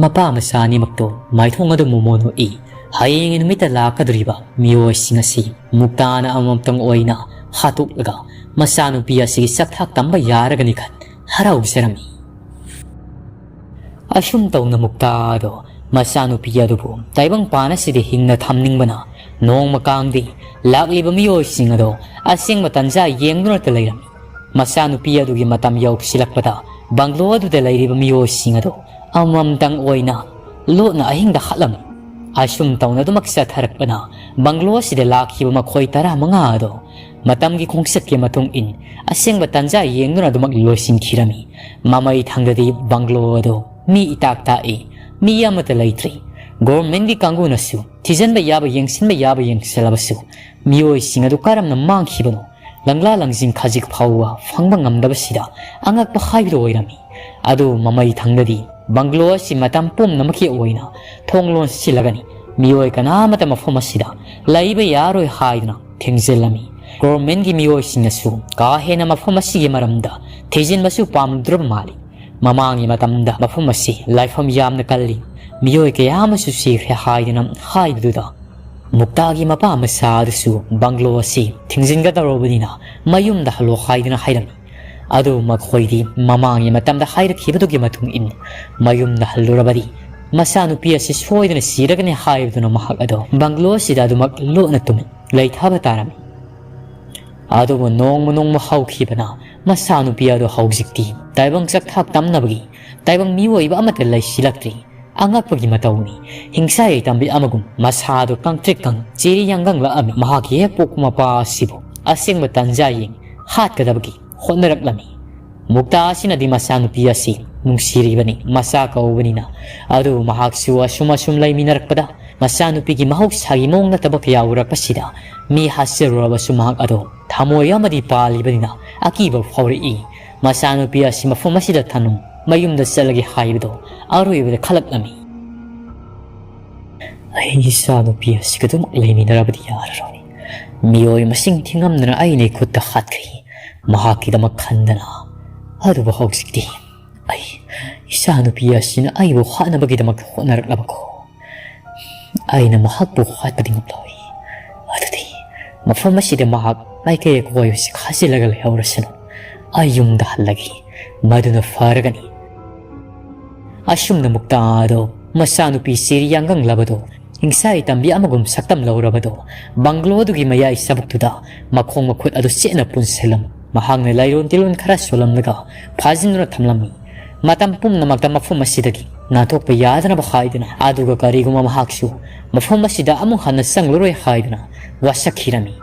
ꯃꯄꯥ ꯃꯆꯥ ꯑꯅꯤꯃꯛꯇꯣ ꯃꯥꯏꯊꯣꯡ ꯑꯗꯨ ꯃꯣꯃꯣꯟ ꯎꯏ꯫ ꯍꯌꯦꯡꯒꯤ ꯅꯨꯃꯤꯠꯇ ꯂꯥꯛꯀꯗꯧꯔꯤꯕ ꯃꯤꯑꯣꯏꯁꯤꯡ ꯑꯁꯤ ꯃꯨꯛꯇꯥꯅ ꯑꯃꯃꯝꯇꯪ ꯑꯣꯏꯅ ꯍꯥꯠꯇꯣꯛꯂꯒ ꯃꯆꯥꯅꯨꯄꯤ ꯑꯁꯤꯒꯤ ꯆꯥꯛꯊꯥꯛ ꯇꯝꯕ ꯌꯥꯔꯒꯅꯤ ꯈꯟ ꯍꯔꯥꯎꯖꯔꯝꯃꯤ꯫ ꯑꯁꯨꯝ ꯇꯧꯅ ꯃꯨꯛꯇꯥ ꯑꯗꯣ ꯃꯆꯥꯅꯨꯄꯤ ꯑꯗꯨꯕꯨ ꯇꯥꯏꯕꯪꯄꯥꯟ ꯑꯁꯤꯗ ꯍꯤꯡꯅ ꯊꯝꯅꯤꯡꯕꯅ ꯅꯣꯡꯃ ꯀꯥꯡꯗꯤ ꯂꯥꯛꯂꯤꯕ ꯃꯤꯑꯣꯏꯁꯤꯡ ꯑꯗꯣ ꯑꯁꯦꯡꯕ ꯇꯟꯖꯥ ꯌꯦꯡꯗꯨꯅꯇ ꯂꯩꯔꯝꯃꯤ꯫ ꯃꯆꯥꯅꯨꯄꯤ ꯑꯗꯨꯒꯤ ꯃꯇꯝ ꯌꯧꯁꯤꯜꯂꯛꯄꯗ ꯕꯪꯒ꯭ꯂꯣ ꯑꯗꯨꯗ ꯂꯩꯔꯤꯕ ꯃꯤꯑꯣꯏꯁꯤꯡ ꯑꯗꯣ ꯑꯃꯃꯝꯇꯪ ꯑꯣꯏꯅ ꯂꯣꯠꯅ ꯑꯍꯤꯡꯗ ꯍꯥꯠꯂꯝꯃꯤ꯫ ꯑꯁꯨꯝ ꯇꯧꯅ ꯑꯗꯨꯃꯛ ꯆꯠꯊꯔꯛꯄꯅ ꯕꯪꯒ꯭ꯂꯣ ꯑꯁꯤꯗ ꯂꯥꯛꯈꯤꯕ ꯃꯈꯣꯏ ꯇꯔꯥꯃꯉꯥ ꯑꯗꯣ ꯃꯇꯝꯒꯤ ꯈꯣꯡꯆꯠꯀꯤ ꯃꯇꯨꯡ ꯏꯟ ꯑꯁꯦꯡꯕ ꯇꯟꯖꯥ ꯌꯦꯡꯗꯨꯅ ꯑꯗꯨꯃꯛ ꯂꯣꯏꯁꯤꯟꯈꯤꯔꯝꯃꯤ꯫ ꯃꯃꯩ ꯊꯪꯗꯗꯤ ꯕꯪꯒ꯭ꯂꯣ ꯑꯗꯣ ꯃꯤ ꯏꯇꯥꯛ ꯇꯥꯛꯏ, ꯃꯤ ꯑꯃꯠꯇ ꯂꯩꯇ꯭ꯔꯤ꯫ ꯒꯣꯔꯃꯦꯟꯒꯤ ꯀꯥꯡꯕꯨꯅꯁꯨ ꯊꯤꯖꯤꯟꯕ ꯌꯥꯕ, ꯌꯦꯡꯁꯤꯟꯕ ꯌꯥꯕ ꯌꯦꯡꯁꯤꯜꯂꯕꯁꯨ ꯃꯤꯑꯣꯏꯁꯤꯡ ꯑꯗꯨ ꯀꯔꯝꯅ ꯃꯥꯡꯈꯤꯕꯅꯣ ꯂꯪꯂꯥ ꯂꯪꯖꯤꯡ ꯈꯖꯤꯛ ꯐꯥꯎꯕ ꯐꯪꯕ ꯉꯝꯗꯕꯁꯤꯗ ꯑꯉꯛꯄ ꯍꯥꯏꯕꯗꯨ ꯑꯣꯏꯔꯝꯃꯤ꯫ ꯑꯗꯨ ꯃꯃꯩ ꯊꯪꯗꯗꯤ ꯕꯪꯒ꯭ꯂꯣ ꯑꯁꯤ ꯃꯇꯝ ꯄꯨꯝꯅꯃꯛꯀꯤ ꯑꯣꯏꯅ ꯊꯣꯡ ꯂꯣꯟꯁꯤꯜꯂꯒꯅꯤ, ꯃꯤꯑꯣꯏ ꯀꯅꯥꯃꯠꯇ ꯃꯐꯝ ꯑꯁꯤꯗ ꯂꯩꯕ ꯌꯥꯔꯣꯏ ꯍꯥꯏꯗꯨꯅ ꯊꯤꯡꯖꯤꯜꯂꯝꯃꯤ꯫ ꯒꯣꯔꯃꯦꯟꯒꯤ ꯃꯤꯑꯣꯏꯁꯤꯡꯅꯁꯨ ꯀꯥ ꯍꯦꯟꯅ ꯃꯐꯝ ꯑꯁꯤꯒꯤ ꯃꯔꯝꯗ ꯊꯤꯖꯤꯟꯕꯁꯨ ꯄꯥꯝꯂꯨꯗ꯭ꯔꯕ ꯃꯥꯜꯂꯤ꯫ ꯃꯃꯥꯡꯒꯤ ꯃꯇꯝꯗ ꯃꯐꯝ ꯑꯁꯤ ꯂꯥꯏꯐꯝ ꯌꯥꯝꯅ ꯀꯜꯂꯤ, ꯃꯤꯑꯣꯏ ꯀꯌꯥ ꯑꯃꯁꯨ ꯁꯤꯈ꯭ꯔꯦ ꯍꯥꯏꯗꯨꯅ ꯍꯥꯏꯕꯗꯨꯗ ꯃꯨꯛꯇꯥꯒꯤ ꯃꯄꯥ ꯃꯆꯥ ꯑꯗꯨꯁꯨ ꯕꯪꯒ꯭ꯂꯣ ꯑꯁꯤ ꯊꯤꯡꯖꯤꯟꯒꯗꯧꯔꯕꯅꯤꯅ ꯃꯌꯨꯝꯗ ꯍꯜꯂꯣ ꯍꯥꯏꯗꯨꯅ ꯍꯥꯏꯔꯝꯃꯤ꯫ ꯑꯗꯨ ꯃꯈꯣꯏꯗꯤ ꯃꯃꯥꯡꯒꯤ ꯃꯇꯝꯗ ꯍꯥꯏꯔꯛꯈꯤꯕꯗꯨꯒꯤ ꯃꯇꯨꯡ ꯏꯟꯅ ꯃꯌꯨꯝꯗ ꯍꯜꯂꯨꯔꯕꯗꯤ ꯃꯆꯥꯅꯨꯄꯤ ꯑꯁꯤ ꯁꯣꯏꯗꯅ ꯁꯤꯔꯒꯅꯤ ꯍꯥꯏꯕꯗꯨꯅ ꯃꯍꯥꯛ ꯑꯗꯣ ꯕꯪꯒ꯭ꯂꯣ ꯑꯁꯤꯗ ꯑꯗꯨꯃꯛ ꯂꯣꯠꯅ ꯇꯨꯃꯤꯟ ꯂꯩꯊꯕ ꯇꯥꯔꯝꯃꯤ꯫ ꯑꯗꯨꯕꯨ ꯅꯣꯡꯃ ꯅꯣꯡꯃ ꯍꯧꯈꯤꯕꯅ ꯃꯆꯥꯅꯨꯄꯤ ꯑꯗꯨ ꯍꯧꯖꯤꯛꯇꯤ ꯇꯥꯏꯕꯪ ꯆꯥꯛꯊꯥꯛ ꯇꯝꯅꯕꯒꯤ ꯇꯥꯏꯕꯪ ꯃꯤꯑꯣꯏꯕ ꯑꯃꯠꯇ ꯂꯩꯁꯤꯜꯂꯛꯇ꯭ꯔꯤ꯫ ꯑꯉꯛꯄꯒꯤ ꯃꯇꯧꯅꯤ꯫ ꯍꯤꯡꯁꯥ ꯌꯥꯏꯇꯝꯕꯤ ꯑꯃꯒꯨꯝ ꯃꯁꯥꯗꯨ ꯀꯪꯇ꯭ꯔꯤꯛ ꯀꯪ ꯆꯦꯔꯤ ꯌꯥꯡꯒꯪꯂꯛꯑꯝꯃꯤ꯫ ꯃꯍꯥꯛꯀꯤ ꯍꯦꯛ ꯄꯣꯛꯄ ꯃꯄꯥ ꯑꯁꯤꯕꯨ ꯑꯁꯦꯡꯕ ꯇꯟꯖꯥ ꯌꯦꯡ ꯍꯥꯠꯀꯗꯕꯒꯤ ꯍꯣꯠꯅꯔꯛꯂꯝꯃꯤ꯫ ꯃꯨꯛꯇꯥ ꯑꯁꯤꯅꯗꯤ ꯃꯆꯥꯅꯨꯄꯤ ꯑꯁꯤ ꯅꯨꯡꯁꯤꯔꯤꯕꯅꯤ, ꯃꯆꯥ ꯀꯧꯕꯅꯤꯅ꯫ ꯑꯗꯨꯕꯨ ꯃꯍꯥꯛꯁꯨ ꯑꯁꯨꯝ ꯑꯁꯨꯝ ꯂꯩꯃꯤꯟꯅꯔꯛꯄꯗ ꯃꯆꯥꯅꯨꯄꯤꯒꯤ ꯃꯍꯧꯁꯥꯒꯤ ꯃꯑꯣꯡ ꯅꯠꯇꯕ ꯀꯌꯥ ꯎꯔꯛꯄꯁꯤꯗ ꯃꯤ ꯍꯥꯠꯆꯔꯨꯔꯕꯁꯨ ꯃꯍꯥꯛ ꯑꯗꯣ ꯊꯃꯣꯏ ꯑꯃꯗꯤ ꯄꯥꯜꯂꯤꯕꯅꯤꯅ ꯑꯀꯤꯕ ꯐꯥꯎꯔꯛꯏ꯫ ꯃꯆꯥꯅꯨꯄꯤ ꯑꯁꯤ ꯃꯐꯝ ꯑꯁꯤꯗ ꯊꯝꯂꯝ, ꯃꯌꯨꯝꯗ ꯆꯠꯂꯒꯦ ꯍꯥꯏꯕꯗꯣ ꯑꯔꯣꯏꯕꯗ ꯈꯜꯂꯛꯂꯝꯃꯤ꯫ ꯑꯩ ꯏꯆꯥꯅꯨꯄꯤ ꯑꯁꯤꯒ ꯑꯗꯨꯃꯛ ꯂꯩꯃꯤꯟꯅꯔꯕꯗꯤ ꯌꯥꯔꯔꯣꯏ꯫ ꯃꯤꯑꯣꯏ ꯃꯁꯤꯡ ꯊꯤꯉꯝꯗꯅ ꯑꯩꯅ ꯏꯈꯨꯠꯇ ꯍꯥꯠꯈ꯭ꯔꯦ, ꯃꯍꯥꯛꯀꯤꯗꯃꯛ ꯈꯟꯗꯅ꯫ ꯑꯗꯨꯕꯨ ꯍꯧꯖꯤꯛꯇꯤ ꯑꯩ, ꯏꯆꯥꯅꯨꯄꯤ ꯑꯁꯤꯅ ꯑꯩꯕꯨ ꯍꯥꯠꯅꯕꯒꯤꯗꯃꯛ ꯍꯣꯠꯅꯔꯛꯂꯕꯀꯣ꯫ ꯑꯩꯅ ꯃꯍꯥꯛꯄꯨ ꯍꯥꯠꯄꯗꯤ ꯉꯝꯂꯣꯏ꯫ ꯑꯗꯨꯗꯤ ꯃꯐꯝ ꯑꯁꯤꯗ ꯃꯍꯥꯛ ꯃꯥꯏꯀꯩ ꯑꯀꯣꯏꯕꯁꯤ ꯈꯥꯖꯤꯜꯂꯒ ꯂꯩꯍꯧꯔꯁꯅꯨ꯫ ꯑꯩ ꯌꯨꯝꯗ ꯍꯜꯂꯒꯦ꯫ ꯃꯗꯨꯅ ꯐꯔꯒꯅꯤ꯫ ꯑꯁꯨꯝꯅ ꯃꯨꯛꯇꯥꯗꯣ, ꯃꯆꯥꯅꯨꯄꯤ ꯁꯤꯔꯤ ꯌꯥꯡꯒꯪꯂꯕꯗꯣ, ꯍꯤꯡꯁꯥꯏ ꯇꯝꯕꯤ ꯑꯃꯒꯨꯝ ꯁꯛꯇꯝ ꯂꯧꯔꯕꯗꯣ, ꯕꯪꯒ꯭ꯂꯣꯗꯨꯒꯤ ꯃꯌꯥꯏ ꯆꯕꯨꯛꯇꯨꯗ ꯃꯈꯣꯡ ꯃꯈꯨꯠ ꯑꯗꯨ ꯆꯦꯠꯅ ꯄꯨꯟꯁꯤꯜꯂꯝ, ꯃꯍꯥꯛꯅ ꯂꯥꯏꯔꯣꯟ ꯇꯤꯂꯣꯟ ꯈꯔ ꯁꯣꯜꯂꯝꯂꯒ ꯐꯥꯖꯤꯟꯗꯨꯅ ꯊꯝꯂꯝꯃꯤ꯫ ꯃꯇꯝ ꯄꯨꯝꯅꯃꯛꯇ ꯃꯐꯝ ꯑꯁꯤꯗꯒꯤ ꯅꯥꯟꯊꯣꯛꯄ ꯌꯥꯗꯅꯕ ꯍꯥꯏꯗꯨꯅ, ꯑꯗꯨꯒ ꯀꯔꯤꯒꯨꯝꯕ ꯃꯍꯥꯛꯁꯨ ꯃꯐꯝ ꯑꯁꯤꯗ ꯑꯃꯨꯛ ꯍꯟꯅ ꯆꯪꯂꯔꯣꯏ ꯍꯥꯏꯗꯨꯅ ꯋꯥꯁꯛꯈꯤꯔꯝꯃꯤ꯫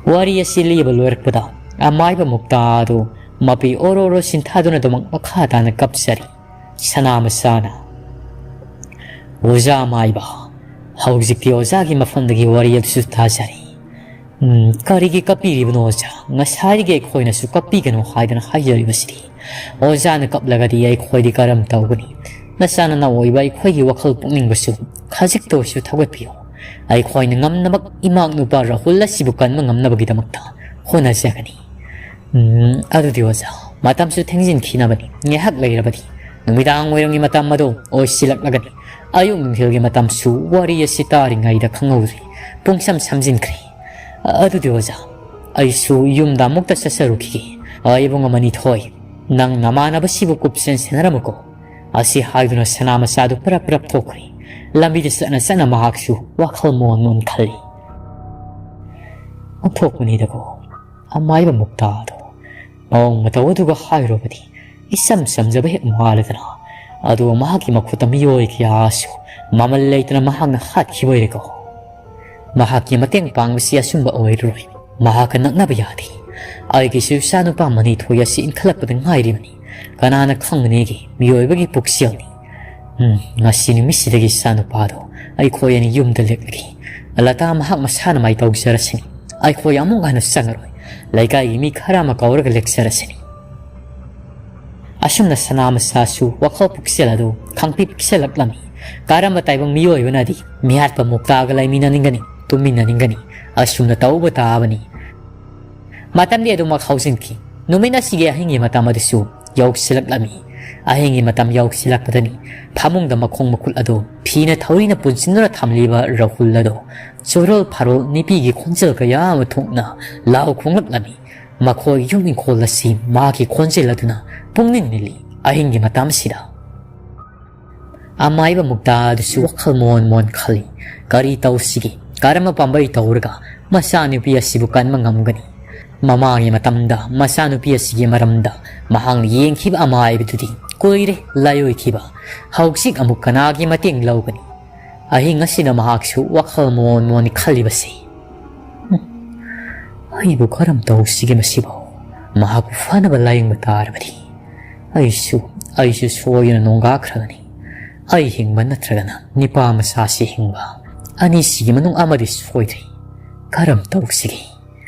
ꯋꯥꯔꯤ ꯑꯁꯤ ꯂꯤꯕ ꯂꯣꯏꯔꯛꯄꯗ, ꯑꯃꯥꯏꯕ ꯃꯨꯛꯇꯥ ꯑꯗꯨ ꯃꯄꯤ ꯑꯣꯔꯣ ꯑꯣꯔꯣ ꯁꯤꯟꯊꯥꯗꯨꯅ ꯑꯗꯨꯃꯛ ꯃꯈꯥ ꯇꯥꯅ ꯀꯞꯆꯔꯤ꯫ ꯁꯅꯥ ꯃꯆꯥꯅ, "ꯑꯣꯖꯥ ꯑꯃꯥꯏꯕ, ꯍꯧꯖꯤꯛꯇꯤ ꯑꯣꯖꯥꯒꯤ ꯃꯐꯝꯗꯒꯤ ꯋꯥꯔꯤ ꯑꯗꯨꯁꯨ ꯇꯥꯖꯔꯤ꯫ ꯎꯝ, ꯀꯔꯤꯒꯤ ꯀꯞꯄꯤꯔꯤꯕꯅꯣ ꯑꯣꯖꯥ? ꯉꯁꯥꯏꯗꯒꯤ ꯑꯩꯈꯣꯏꯅꯁꯨ ꯀꯞꯄꯤꯒꯅꯨ ꯍꯥꯏꯗꯅ ꯍꯥꯏꯖꯔꯤꯕꯁꯤꯗꯤ꯫ ꯑꯣꯖꯥꯅ ꯀꯞꯂꯒꯗꯤ ꯑꯩꯈꯣꯏꯗꯤ ꯀꯔꯝ ꯇꯧꯒꯅꯤ? ꯅꯆꯥ ꯅꯅꯥꯎ ꯑꯣꯏꯕ ꯑꯩꯈꯣꯏꯒꯤ ꯋꯥꯈꯜ ꯄꯨꯛꯅꯤꯡꯕꯨꯁꯨ ꯈꯖꯤꯛꯇ ꯑꯣꯏꯔꯁꯨ ꯊꯧꯒꯠꯄꯤꯌꯨ꯫ ꯑꯩꯈꯣꯏꯅ ꯉꯝꯅꯕ ꯏꯃꯥꯛ ꯅꯨꯄꯥ ꯔꯥꯍꯨꯜ ꯑꯁꯤꯕꯨ ꯀꯟꯕ ꯉꯝꯅꯕꯒꯤꯗꯃꯛꯇ ꯍꯣꯠꯅꯖꯒꯅꯤ꯫" ꯎꯝ, ꯑꯗꯨꯗꯤ ꯑꯣꯖꯥ, ꯃꯇꯝꯁꯨ ꯊꯦꯡꯖꯤꯟꯈꯤꯅꯕꯅꯤ꯫ ꯉꯥꯏꯍꯥꯛ ꯂꯩꯔꯕꯗꯤ ꯅꯨꯃꯤꯗꯥꯡ ꯋꯥꯏꯔꯝꯒꯤ ꯃꯇꯝ ꯑꯗꯨ ꯑꯣꯏꯁꯤꯜꯂꯛꯂꯒꯅꯤ꯫ ꯑꯌꯨꯛ ꯅꯨꯡꯊꯤꯜꯒꯤ ꯃꯇꯝꯁꯨ ꯋꯥꯔꯤ ꯑꯁꯤ ꯇꯥꯔꯤꯉꯩꯗ ꯈꯪꯍꯧꯗ꯭ꯔꯦ꯫ ꯄꯨꯡꯁꯝ ꯁꯝꯖꯤꯟꯈ꯭ꯔꯦ꯫ ꯑꯗꯨꯗꯤ ꯑꯣꯖꯥ, ꯑꯩꯁꯨ ꯌꯨꯝꯗ ꯑꯃꯨꯛꯇ ꯆꯠꯆꯔꯨꯈꯤꯒꯦ꯫ ꯑ, ꯏꯕꯨꯡ ꯑꯃꯅꯤ ꯊꯣꯏ, ꯅꯪ ꯅꯃꯥꯟꯅꯕꯁꯤꯕꯨ ꯀꯨꯞꯁꯦꯟ ꯁꯦꯟꯅꯔꯝꯃꯨꯀꯣ꯫ ꯑꯁꯤ ꯍꯥꯏꯗꯨꯅ ꯁꯅꯥ ꯃꯆꯥꯗꯨ ꯄꯔꯞ ꯄꯔꯞ ꯊꯣꯛꯈ꯭ꯔꯦ꯫ ꯂꯝꯕꯤꯗ ꯆꯠꯅ ꯆꯠꯅ ꯃꯍꯥꯛꯁꯨ ꯋꯥꯈꯜ ꯃꯣꯟ ꯃꯣꯟ ꯈꯜꯂꯤ꯫ ꯑꯣꯟꯊꯣꯛꯄꯅꯤꯗꯀꯣ, ꯑꯃꯥꯏꯕ ꯃꯨꯛꯇꯥꯗꯣ꯫ ꯃꯑꯣꯡ ꯃꯇꯧ ꯑꯗꯨꯒ ꯍꯥꯏꯔꯨꯕꯗꯤ ꯏꯆꯝ ꯆꯝꯖꯕ ꯍꯦꯛ ꯃꯥꯜꯂꯗꯅ꯫ ꯑꯗꯨꯒ ꯃꯍꯥꯛꯀꯤ ꯃꯈꯨꯠꯇ ꯃꯤꯑꯣꯏ ꯀꯌꯥꯁꯨ ꯃꯃꯜ ꯂꯩꯇꯅ ꯃꯍꯥꯛꯅ ꯍꯥꯠꯈꯤꯕ ꯑꯣꯏꯔꯦꯀꯣ꯫ ꯃꯍꯥꯛꯀꯤ ꯃꯇꯦꯡ ꯄꯥꯡꯕꯁꯤ ꯑꯆꯨꯝꯕ ꯑꯣꯏꯔꯔꯣꯏ꯫ ꯃꯍꯥꯛꯀ ꯅꯛꯅꯕ ꯌꯥꯗꯦ꯫ ꯑꯩꯒꯤꯁꯨ ꯏꯆꯥꯅꯨꯄꯥ ꯃꯅꯤꯊꯣꯏ ꯑꯁꯤ ꯏꯟꯈꯠꯂꯛꯄꯗ ꯉꯥꯏꯔꯤꯕꯅꯤ꯫ ꯀꯅꯥꯅ ꯈꯪꯒꯅꯤꯒꯦ ꯃꯤꯑꯣꯏꯕꯒꯤ ꯄꯨꯛꯆꯦꯜꯅꯤ꯫ ꯎꯝ, ꯉꯁꯤ ꯅꯨꯃꯤꯠꯁꯤꯗꯒꯤ ꯏꯆꯥꯅꯨꯄꯥꯗꯣ ꯑꯩꯈꯣꯏ ꯑꯅꯤ ꯌꯨꯝꯗ ꯂꯦꯛꯂꯒꯦ꯫ ꯂꯇꯥ ꯃꯍꯥꯛ ꯃꯁꯥꯅ ꯃꯥꯏ ꯇꯧꯖꯔꯁꯅꯤ꯫ ꯑꯩꯈꯣꯏ ꯑꯃꯨꯛ ꯍꯟꯅ ꯆꯪꯉꯔꯣꯏ꯫ ꯂꯩꯀꯥꯏꯒꯤ ꯃꯤ ꯈꯔ ꯑꯃ ꯀꯧꯔꯒ ꯂꯦꯛꯆꯔꯁꯤꯅꯤ꯫ ꯑꯁꯨꯝꯅ ꯁꯅꯥ ꯃꯆꯥꯁꯨ ꯋꯥꯈꯜ ꯄꯨꯛꯆꯦꯜ ꯑꯗꯨ ꯈꯪꯄꯤꯛ ꯄꯤꯛꯁꯜꯂꯛꯂꯝꯃꯤ꯫ ꯀꯔꯝꯕ ꯇꯥꯏꯕꯪ ꯃꯤꯑꯣꯏꯕꯅꯗꯤ ꯃꯤꯍꯥꯠꯄ ꯃꯨꯛꯇꯥꯒ ꯂꯩꯃꯤꯟꯅꯅꯤꯡꯒꯅꯤ, ꯇꯨꯝꯃꯤꯟꯅꯅꯤꯡꯒꯅꯤ? ꯑꯁꯨꯝꯅ ꯇꯧꯕ ꯇꯥꯕꯅꯤ꯫ ꯃꯇꯝꯗꯤ ꯑꯗꯨꯃꯛ ꯍꯧꯖꯤꯟꯈꯤ꯫ ꯅꯨꯃꯤꯠ ꯑꯁꯤꯒꯤ ꯑꯍꯤꯡꯒꯤ ꯃꯇꯝ ꯑꯗꯨꯁꯨ ꯌꯧꯁꯤꯜꯂꯛꯂꯝꯃꯤ꯫ ꯑꯍꯤꯡꯒꯤ ꯃꯇꯝ ꯌꯧꯁꯤꯜꯂꯛꯄꯗꯅꯤ ꯐꯃꯨꯡꯗ ꯃꯈꯣꯡ ꯃꯈꯨꯠ ꯑꯗꯨ ꯐꯤꯅ ꯊꯧꯔꯤꯅ ꯄꯨꯟꯁꯤꯟꯗꯨꯅ ꯊꯝꯂꯤꯕ ꯔꯥꯍꯨꯜ ꯑꯗꯣ ꯆꯨꯔꯣꯜ ꯐꯥꯔꯣꯜ ꯅꯨꯄꯤꯒꯤ ꯈꯣꯟꯖꯦꯜ ꯀꯌꯥ ꯑꯃ ꯊꯣꯛꯅ ꯂꯥꯎ ꯈꯣꯡꯂꯛꯂꯝꯃꯤ꯫ ꯃꯈꯣꯏ ꯌꯨꯝ ꯏꯪꯈꯣꯜ ꯑꯁꯤ ꯃꯍꯥꯛꯀꯤ ꯈꯣꯟꯖꯦꯜ ꯑꯗꯨꯅ ꯄꯨꯡꯅꯤꯜ ꯅꯤꯜꯂꯤ꯫ ꯑꯍꯤꯡꯒꯤ ꯃꯇꯝꯁꯤꯗ ꯑꯃꯥꯏꯕ ꯃꯨꯛꯇꯥ ꯑꯗꯨꯁꯨ ꯋꯥꯈꯜ ꯃꯣꯟ ꯃꯣꯟ ꯈꯜꯂꯤ꯫ ꯀꯔꯤ ꯇꯧꯁꯤꯒꯦ? ꯀꯔꯝꯕ ꯄꯥꯝꯕꯩ ꯇꯧꯔꯒ ꯃꯆꯥꯅꯨꯄꯤ ꯑꯁꯤꯕꯨ ꯀꯟꯕ ꯉꯝꯒꯅꯤ? ꯃꯃꯥꯡꯒꯤ ꯃꯇꯝꯗ ꯃꯆꯥꯅꯨꯄꯤ ꯑꯁꯤꯒꯤ ꯃꯔꯝꯗ ꯃꯍꯥꯛꯅ ꯌꯦꯡꯈꯤꯕ ꯑꯃꯥꯏꯕꯗꯨꯗꯤ ꯀꯨꯏꯔꯦ ꯂꯥꯏꯑꯣꯏꯈꯤꯕ꯫ ꯍꯧꯖꯤꯛ ꯑꯃꯨꯛ ꯀꯅꯥꯒꯤ ꯃꯇꯦꯡ ꯂꯧꯒꯅꯤ? ꯑꯍꯤꯡ ꯑꯁꯤꯗ ꯃꯍꯥꯛꯁꯨ ꯋꯥꯈꯜ ꯃꯣꯟ ꯃꯣꯟ ꯈꯜꯂꯤꯕꯁꯤ, "ꯍꯨꯝ, ꯑꯩꯕꯨ ꯀꯔꯝ ꯇꯧꯁꯤꯒꯦ ꯃꯁꯤꯕꯨ? ꯃꯍꯥꯛꯄꯨ ꯐꯅꯕ ꯂꯥꯌꯦꯡꯕ ꯇꯥꯔꯕꯗꯤ꯫ ꯑꯩꯁꯨ, ꯑꯩꯁꯨ ꯁꯣꯏꯗꯅ ꯅꯣꯡꯒꯥꯈ꯭ꯔꯒꯅꯤ꯫ ꯑꯩ ꯍꯤꯡꯕ ꯅꯠꯇ꯭ꯔꯒꯅ ꯅꯤꯄꯥ ꯃꯆꯥꯁꯤ ꯍꯤꯡꯕ, ꯑꯅꯤꯁꯤꯒꯤ ꯃꯅꯨꯡ ꯑꯃꯗꯤ ꯁꯣꯏꯗ꯭ꯔꯤ꯫ ꯀꯔꯝ ꯇꯧꯁꯤꯒꯦ?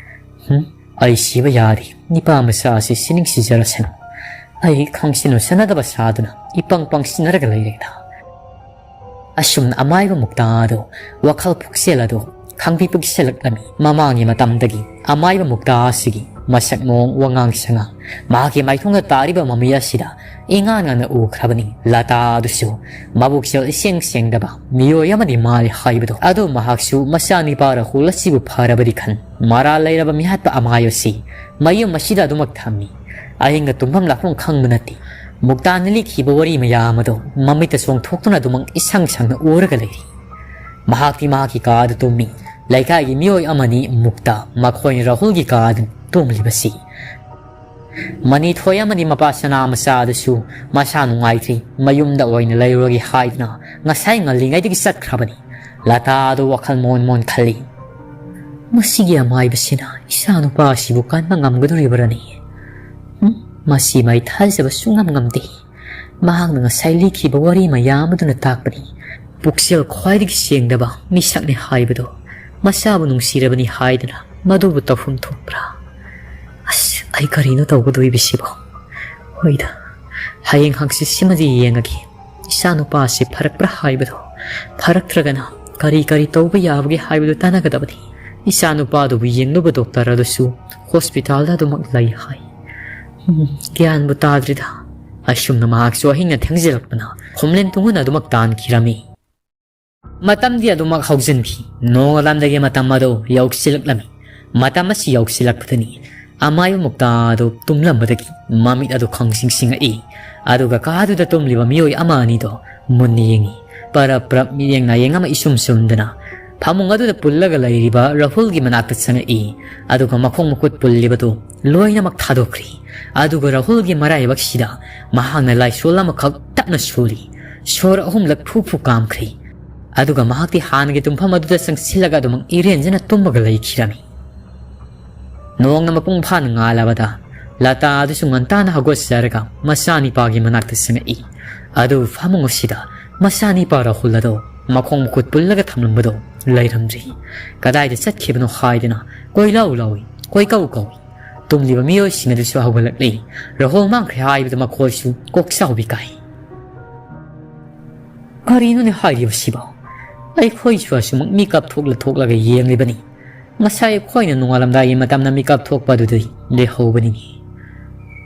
ꯍꯨꯝ? ꯑꯩ ꯁꯤꯕ ꯌꯥꯔꯤ꯫ ꯅꯤꯄꯥ ꯃꯆꯥ ꯑꯁꯤ ꯁꯤꯅꯤꯡ ꯁꯤꯖꯔꯁꯅꯨ꯫ ꯑꯩ ꯈꯪꯁꯤꯟ ꯎꯁꯟꯅꯗꯕ ꯁꯥꯗꯨꯅ ꯏꯄꯪ ꯄꯪꯁꯤꯟꯅꯔꯒ ꯂꯩꯔꯦꯗ꯫" ꯑꯁꯨꯝꯅ ꯑꯃꯥꯏꯕ ꯃꯨꯛꯇꯥ ꯑꯗꯨ ꯋꯥꯈꯜ ꯄꯨꯛꯆꯦꯜ ꯑꯗꯨ ꯈꯪꯕꯤ ꯄꯨꯛꯁꯦꯜꯂꯛꯂꯝꯃꯤ꯫ ꯃꯃꯥꯡꯒꯤ ꯃꯇꯝꯗꯒꯤ ꯑꯃꯥꯏꯕ ꯃꯨꯛꯇꯥ ꯑꯁꯤꯒꯤ ꯃꯁꯛ ꯃꯑꯣꯡ, ꯋꯥꯉꯥꯡ ꯁꯉꯥꯡ, ꯃꯍꯥꯛꯀꯤ ꯃꯥꯏꯊꯣꯡꯗ ꯇꯥꯔꯤꯕ ꯃꯃꯤ ꯑꯁꯤꯗ ꯏꯉꯥꯟ ꯉꯥꯟꯅ ꯎꯈ꯭ꯔꯕꯅꯤ꯫ ꯂꯇꯥ ꯑꯗꯨꯁꯨ ꯃꯕꯨꯛꯆꯦꯜ ꯏꯁꯦꯡ ꯁꯦꯡꯗꯕ ꯃꯤꯑꯣꯏ ꯑꯃꯗꯤ ꯃꯥꯜꯂꯤ ꯍꯥꯏꯕꯗꯣ꯫ ꯑꯗꯨ ꯃꯍꯥꯛꯁꯨ ꯃꯆꯥꯅꯤꯄꯥ ꯔꯥꯍꯨꯜ ꯑꯁꯤꯕꯨ ꯐꯔꯕꯗꯤ ꯈꯟ, ꯃꯔꯥꯜ ꯂꯩꯔꯕ ꯃꯤꯍꯥꯠꯄ ꯑꯃꯥꯏ ꯑꯁꯤ ꯃꯌꯨꯝ ꯑꯁꯤꯗ ꯑꯗꯨꯃꯛ ꯊꯝꯃꯤ꯫ ꯑꯍꯤꯡꯗ ꯇꯨꯝꯐꯝ ꯂꯥꯛꯐꯝ ꯈꯪꯕ ꯅꯠꯇꯦ꯫ ꯃꯨꯛꯇꯥꯅ ꯂꯤꯈꯤꯕ ꯋꯥꯔꯤ ꯃꯌꯥꯝ ꯑꯗꯣ ꯃꯃꯤꯠꯇ ꯆꯣꯡꯊꯣꯛꯇꯨꯅ ꯑꯗꯨꯃꯛ ꯏꯁꯪ ꯁꯪꯅ ꯎꯔꯒ ꯂꯩꯔꯤ꯫ ꯃꯍꯥꯛꯇꯤ ꯃꯍꯥꯛꯀꯤ ꯀꯥꯗ ꯇꯨꯝꯃꯤ꯫ ꯂꯩꯀꯥꯏꯒꯤ ꯃꯤꯑꯣꯏ ꯑꯃꯅꯤ ꯃꯨꯛꯇꯥ, ꯃꯈꯣꯏꯅ ꯔꯥꯍꯨꯜꯒꯤ ꯀꯥꯗ ꯇꯨꯝꯂꯤꯕꯁꯤ꯫ ꯃꯅꯤꯊꯣꯏ ꯑꯃꯗꯤ ꯃꯄꯥ ꯁꯅꯥ ꯃꯆꯥ ꯑꯗꯨꯁꯨ ꯃꯁꯥ ꯅꯨꯡꯉꯥꯏꯇ꯭ꯔꯤ, ꯃꯌꯨꯝꯗ ꯑꯣꯏꯅ ꯂꯩꯔꯨꯔꯒꯦ ꯍꯥꯏꯗꯨꯅ ꯉꯁꯥꯏ ꯉꯜꯂꯤꯉꯩꯗꯒꯤ ꯆꯠꯈ꯭ꯔꯕꯅꯤ꯫ ꯂꯇꯥ ꯑꯗꯨ ꯋꯥꯈꯜ ꯃꯣꯟ ꯃꯣꯟ ꯈꯜꯂꯤ꯫ "ꯃꯁꯤꯒꯤ ꯑꯃꯥꯏꯕꯁꯤꯅ ꯏꯆꯥ ꯅꯨꯄꯥ ꯑꯁꯤꯕꯨ ꯀꯟꯕ ꯉꯝꯒꯗꯧꯔꯤꯕꯔꯅꯦ? ꯎꯝ, ꯃꯁꯤꯃ ꯑꯩ ꯊꯥꯖꯕ ꯁꯨꯡꯉꯝ ꯉꯝꯗꯦ꯫ ꯃꯍꯥꯛꯅ ꯉꯁꯥꯏ ꯂꯤꯈꯤꯕ ꯋꯥꯔꯤ ꯃꯌꯥꯝ ꯑꯗꯨꯅ ꯇꯥꯛꯄꯅꯤ꯫ ꯄꯨꯛꯆꯦꯜ ꯈ꯭ꯋꯥꯏꯗꯒꯤ ꯁꯦꯡꯗꯕ ꯃꯤꯁꯛꯅꯤ ꯍꯥꯏꯕꯗꯣ꯫ ꯃꯆꯥꯕꯨ ꯅꯨꯡꯁꯤꯔꯕꯅꯤ ꯍꯥꯏꯗꯨꯅ ꯃꯗꯨꯕꯨ ꯇꯧꯐꯝ ꯊꯣꯛꯄ꯭ꯔꯥ? ꯑꯩ ꯀꯔꯤꯅꯣ ꯇꯧꯒꯗꯣꯏꯕꯁꯤꯕꯣ? ꯍꯣꯏꯗ, ꯍꯌꯦꯡ ꯍꯪꯆꯤꯠꯁꯤꯃꯗꯤ ꯌꯦꯡꯉꯒꯦ꯫ ꯏꯆꯥꯅꯨꯄꯥꯁꯤ ꯐꯔꯛꯄ꯭ꯔꯥ ꯍꯥꯏꯕꯗꯣ, ꯐꯔꯛꯇ꯭ꯔꯒꯅ ꯀꯔꯤ ꯀꯔꯤ ꯇꯧꯕ ꯌꯥꯕꯒꯦ ꯍꯥꯏꯕꯗꯨ ꯇꯥꯟꯅꯒꯗꯕꯅꯤ꯫ ꯏꯆꯥꯅꯨꯄꯥꯗꯨꯕꯨ ꯌꯦꯡꯂꯨꯕ ꯗꯣꯛꯇꯔ ꯑꯗꯨꯁꯨ ꯍꯣꯁꯄꯤꯇꯥꯜꯗ ꯑꯗꯨꯃꯛ ꯂꯩ ꯍꯥꯏ꯫ ꯎꯝ, ꯒ꯭ꯌꯥꯟꯕꯨ ꯇꯥꯗ꯭ꯔꯤꯗ꯫ ꯑꯁꯨꯝꯅ ꯃꯍꯥꯛꯁꯨ ꯑꯍꯤꯡꯅ ꯊꯦꯡꯖꯤꯜꯂꯛꯄꯅ ꯈꯣꯝꯂꯦꯟ ꯇꯨꯡꯍꯟ ꯑꯗꯨꯃꯛ ꯇꯥꯟꯈꯤꯔꯝꯃꯤ꯫ ꯃꯇꯝꯗꯤ ꯑꯗꯨꯃꯛ ꯍꯧꯖꯤꯟꯈꯤ꯫ ꯅꯣꯡꯉꯥꯜꯂꯝꯗꯥꯏꯒꯤ ꯃꯇꯝ ꯑꯗꯨ ꯌꯧꯁꯤꯜꯂꯛꯂꯝꯃꯤ꯫ ꯃꯇꯝ ꯑꯁꯤ ꯌꯧꯁꯤꯜꯂꯛꯄꯗꯅꯤ ꯑꯃꯥꯏꯕ ꯃꯨꯛꯇꯥ ꯑꯗꯨ ꯇꯨꯝꯂꯝꯕꯗꯒꯤ ꯃꯃꯤꯠ ꯑꯗꯨ ꯈꯪꯁꯤꯡ ꯁꯤꯡꯉꯛꯏ꯫ ꯑꯗꯨꯒ ꯀꯥꯗꯨꯗ ꯇꯨꯝꯂꯤꯕ ꯃꯤꯑꯣꯏ ꯑꯃ ꯑꯅꯤꯗꯣ ꯃꯨꯟꯅ ꯌꯦꯡꯉꯤ꯫ ꯄꯔꯞ ꯄꯔꯞ ꯃꯤꯠꯌꯦꯡ ꯅꯥꯌꯦꯡ ꯑꯃ ꯏꯁꯨꯝ ꯁꯨꯝꯗꯅ ꯐꯃꯨꯡ ꯑꯗꯨꯗ ꯄꯨꯜꯂꯒ ꯂꯩꯔꯤꯕ ꯔꯥꯍꯨꯜꯒꯤ ꯃꯅꯥꯛꯇ ꯆꯪꯉꯛꯏ꯫ ꯑꯗꯨꯒ ꯃꯈꯣꯡ ꯃꯈꯨꯠ ꯄꯨꯜꯂꯤꯕꯗꯨ ꯂꯣꯏꯅꯃꯛ ꯊꯥꯗꯣꯛꯈ꯭ꯔꯤ꯫ ꯑꯗꯨꯒ ꯔꯥꯍꯨꯜꯒꯤ ꯃꯔꯥꯏꯕꯛꯁꯤꯗ ꯃꯍꯥꯛꯅ ꯂꯥꯏꯁꯣꯜ ꯑꯃꯈꯛ ꯇꯞꯅ ꯁꯣꯜꯂꯤ꯫ ꯁꯣꯔ ꯑꯍꯨꯝꯂꯛ ꯐꯨ ꯐꯨ ꯀꯥꯝꯈ꯭ꯔꯤ꯫ ꯑꯗꯨꯒ ꯃꯍꯥꯛꯇꯤ ꯍꯥꯟꯅꯒꯤ ꯇꯨꯝꯐꯝ ꯑꯗꯨꯗ ꯆꯪꯁꯤꯜꯂꯒ ꯑꯗꯨꯃꯛ ꯏꯔꯦꯟꯖꯅ ꯇꯨꯝꯃꯒ ꯂꯩꯈꯤꯔꯝꯃꯤ꯫ ꯅꯣꯡꯅ ꯃꯄꯨꯡ ꯐꯥꯅ ꯉꯥꯜꯂꯕꯗ ꯂꯇꯥ ꯑꯗꯨꯁꯨ ꯉꯟꯇꯥꯅ ꯍꯧꯒꯠꯆꯔꯒ ꯃꯆꯥꯅꯤꯄꯥꯒꯤ ꯃꯅꯥꯛꯇ ꯆꯪꯉꯛꯏ꯫ ꯑꯗꯨꯕꯨ ꯐꯃꯨꯡ ꯑꯁꯤꯗ ꯃꯆꯥꯅꯤꯄꯥ ꯔꯥꯍꯨꯜ ꯑꯗꯣ ꯃꯈꯣꯡ ꯃꯈꯨꯠ ꯄꯨꯜꯂꯒ ꯊꯝꯂꯝꯕꯗꯣ ꯂꯩꯔꯝꯗ꯭ꯔꯤ꯫ ꯀꯗꯥꯏꯗ ꯆꯠꯈꯤꯕꯅꯣ ꯍꯥꯏꯗꯅ ꯀꯣꯏꯂꯥꯎ ꯂꯥꯎꯏ, ꯀꯣꯏꯀꯧ ꯀꯧꯏ꯫ ꯇꯨꯝꯂꯤꯕ ꯃꯤꯑꯣꯏꯁꯤꯡ ꯑꯗꯨꯁꯨ ꯍꯧꯒꯠꯂꯛꯂꯤ꯫ ꯔꯥꯍꯨꯜ ꯃꯥꯡꯈ꯭ꯔꯦ ꯍꯥꯏꯕꯗ ꯃꯈꯣꯏꯁꯨ ꯀꯣꯛꯆꯥꯎꯕꯤ ꯀꯥꯏ꯫ ꯀꯔꯤꯅꯣꯅꯦ ꯍꯥꯏꯔꯤꯕꯁꯤꯕꯣ? ꯑꯩꯈꯣꯏꯁꯨ ꯑꯁꯨꯃꯛ ꯃꯤꯀꯞ ꯊꯣꯛꯂ ꯊꯣꯛꯂꯒ ꯌꯦꯡꯂꯤꯕꯅꯤ꯫ ꯉꯁꯥꯏ ꯑꯩꯈꯣꯏꯅ ꯅꯣꯡꯉꯥꯜꯂꯝꯗꯥꯏꯒꯤ ꯃꯇꯝꯗ ꯃꯤꯀꯞ ꯊꯣꯛꯄ ꯑꯗꯨꯗꯤ ꯂꯩꯍꯧꯕꯅꯤꯅꯦ꯫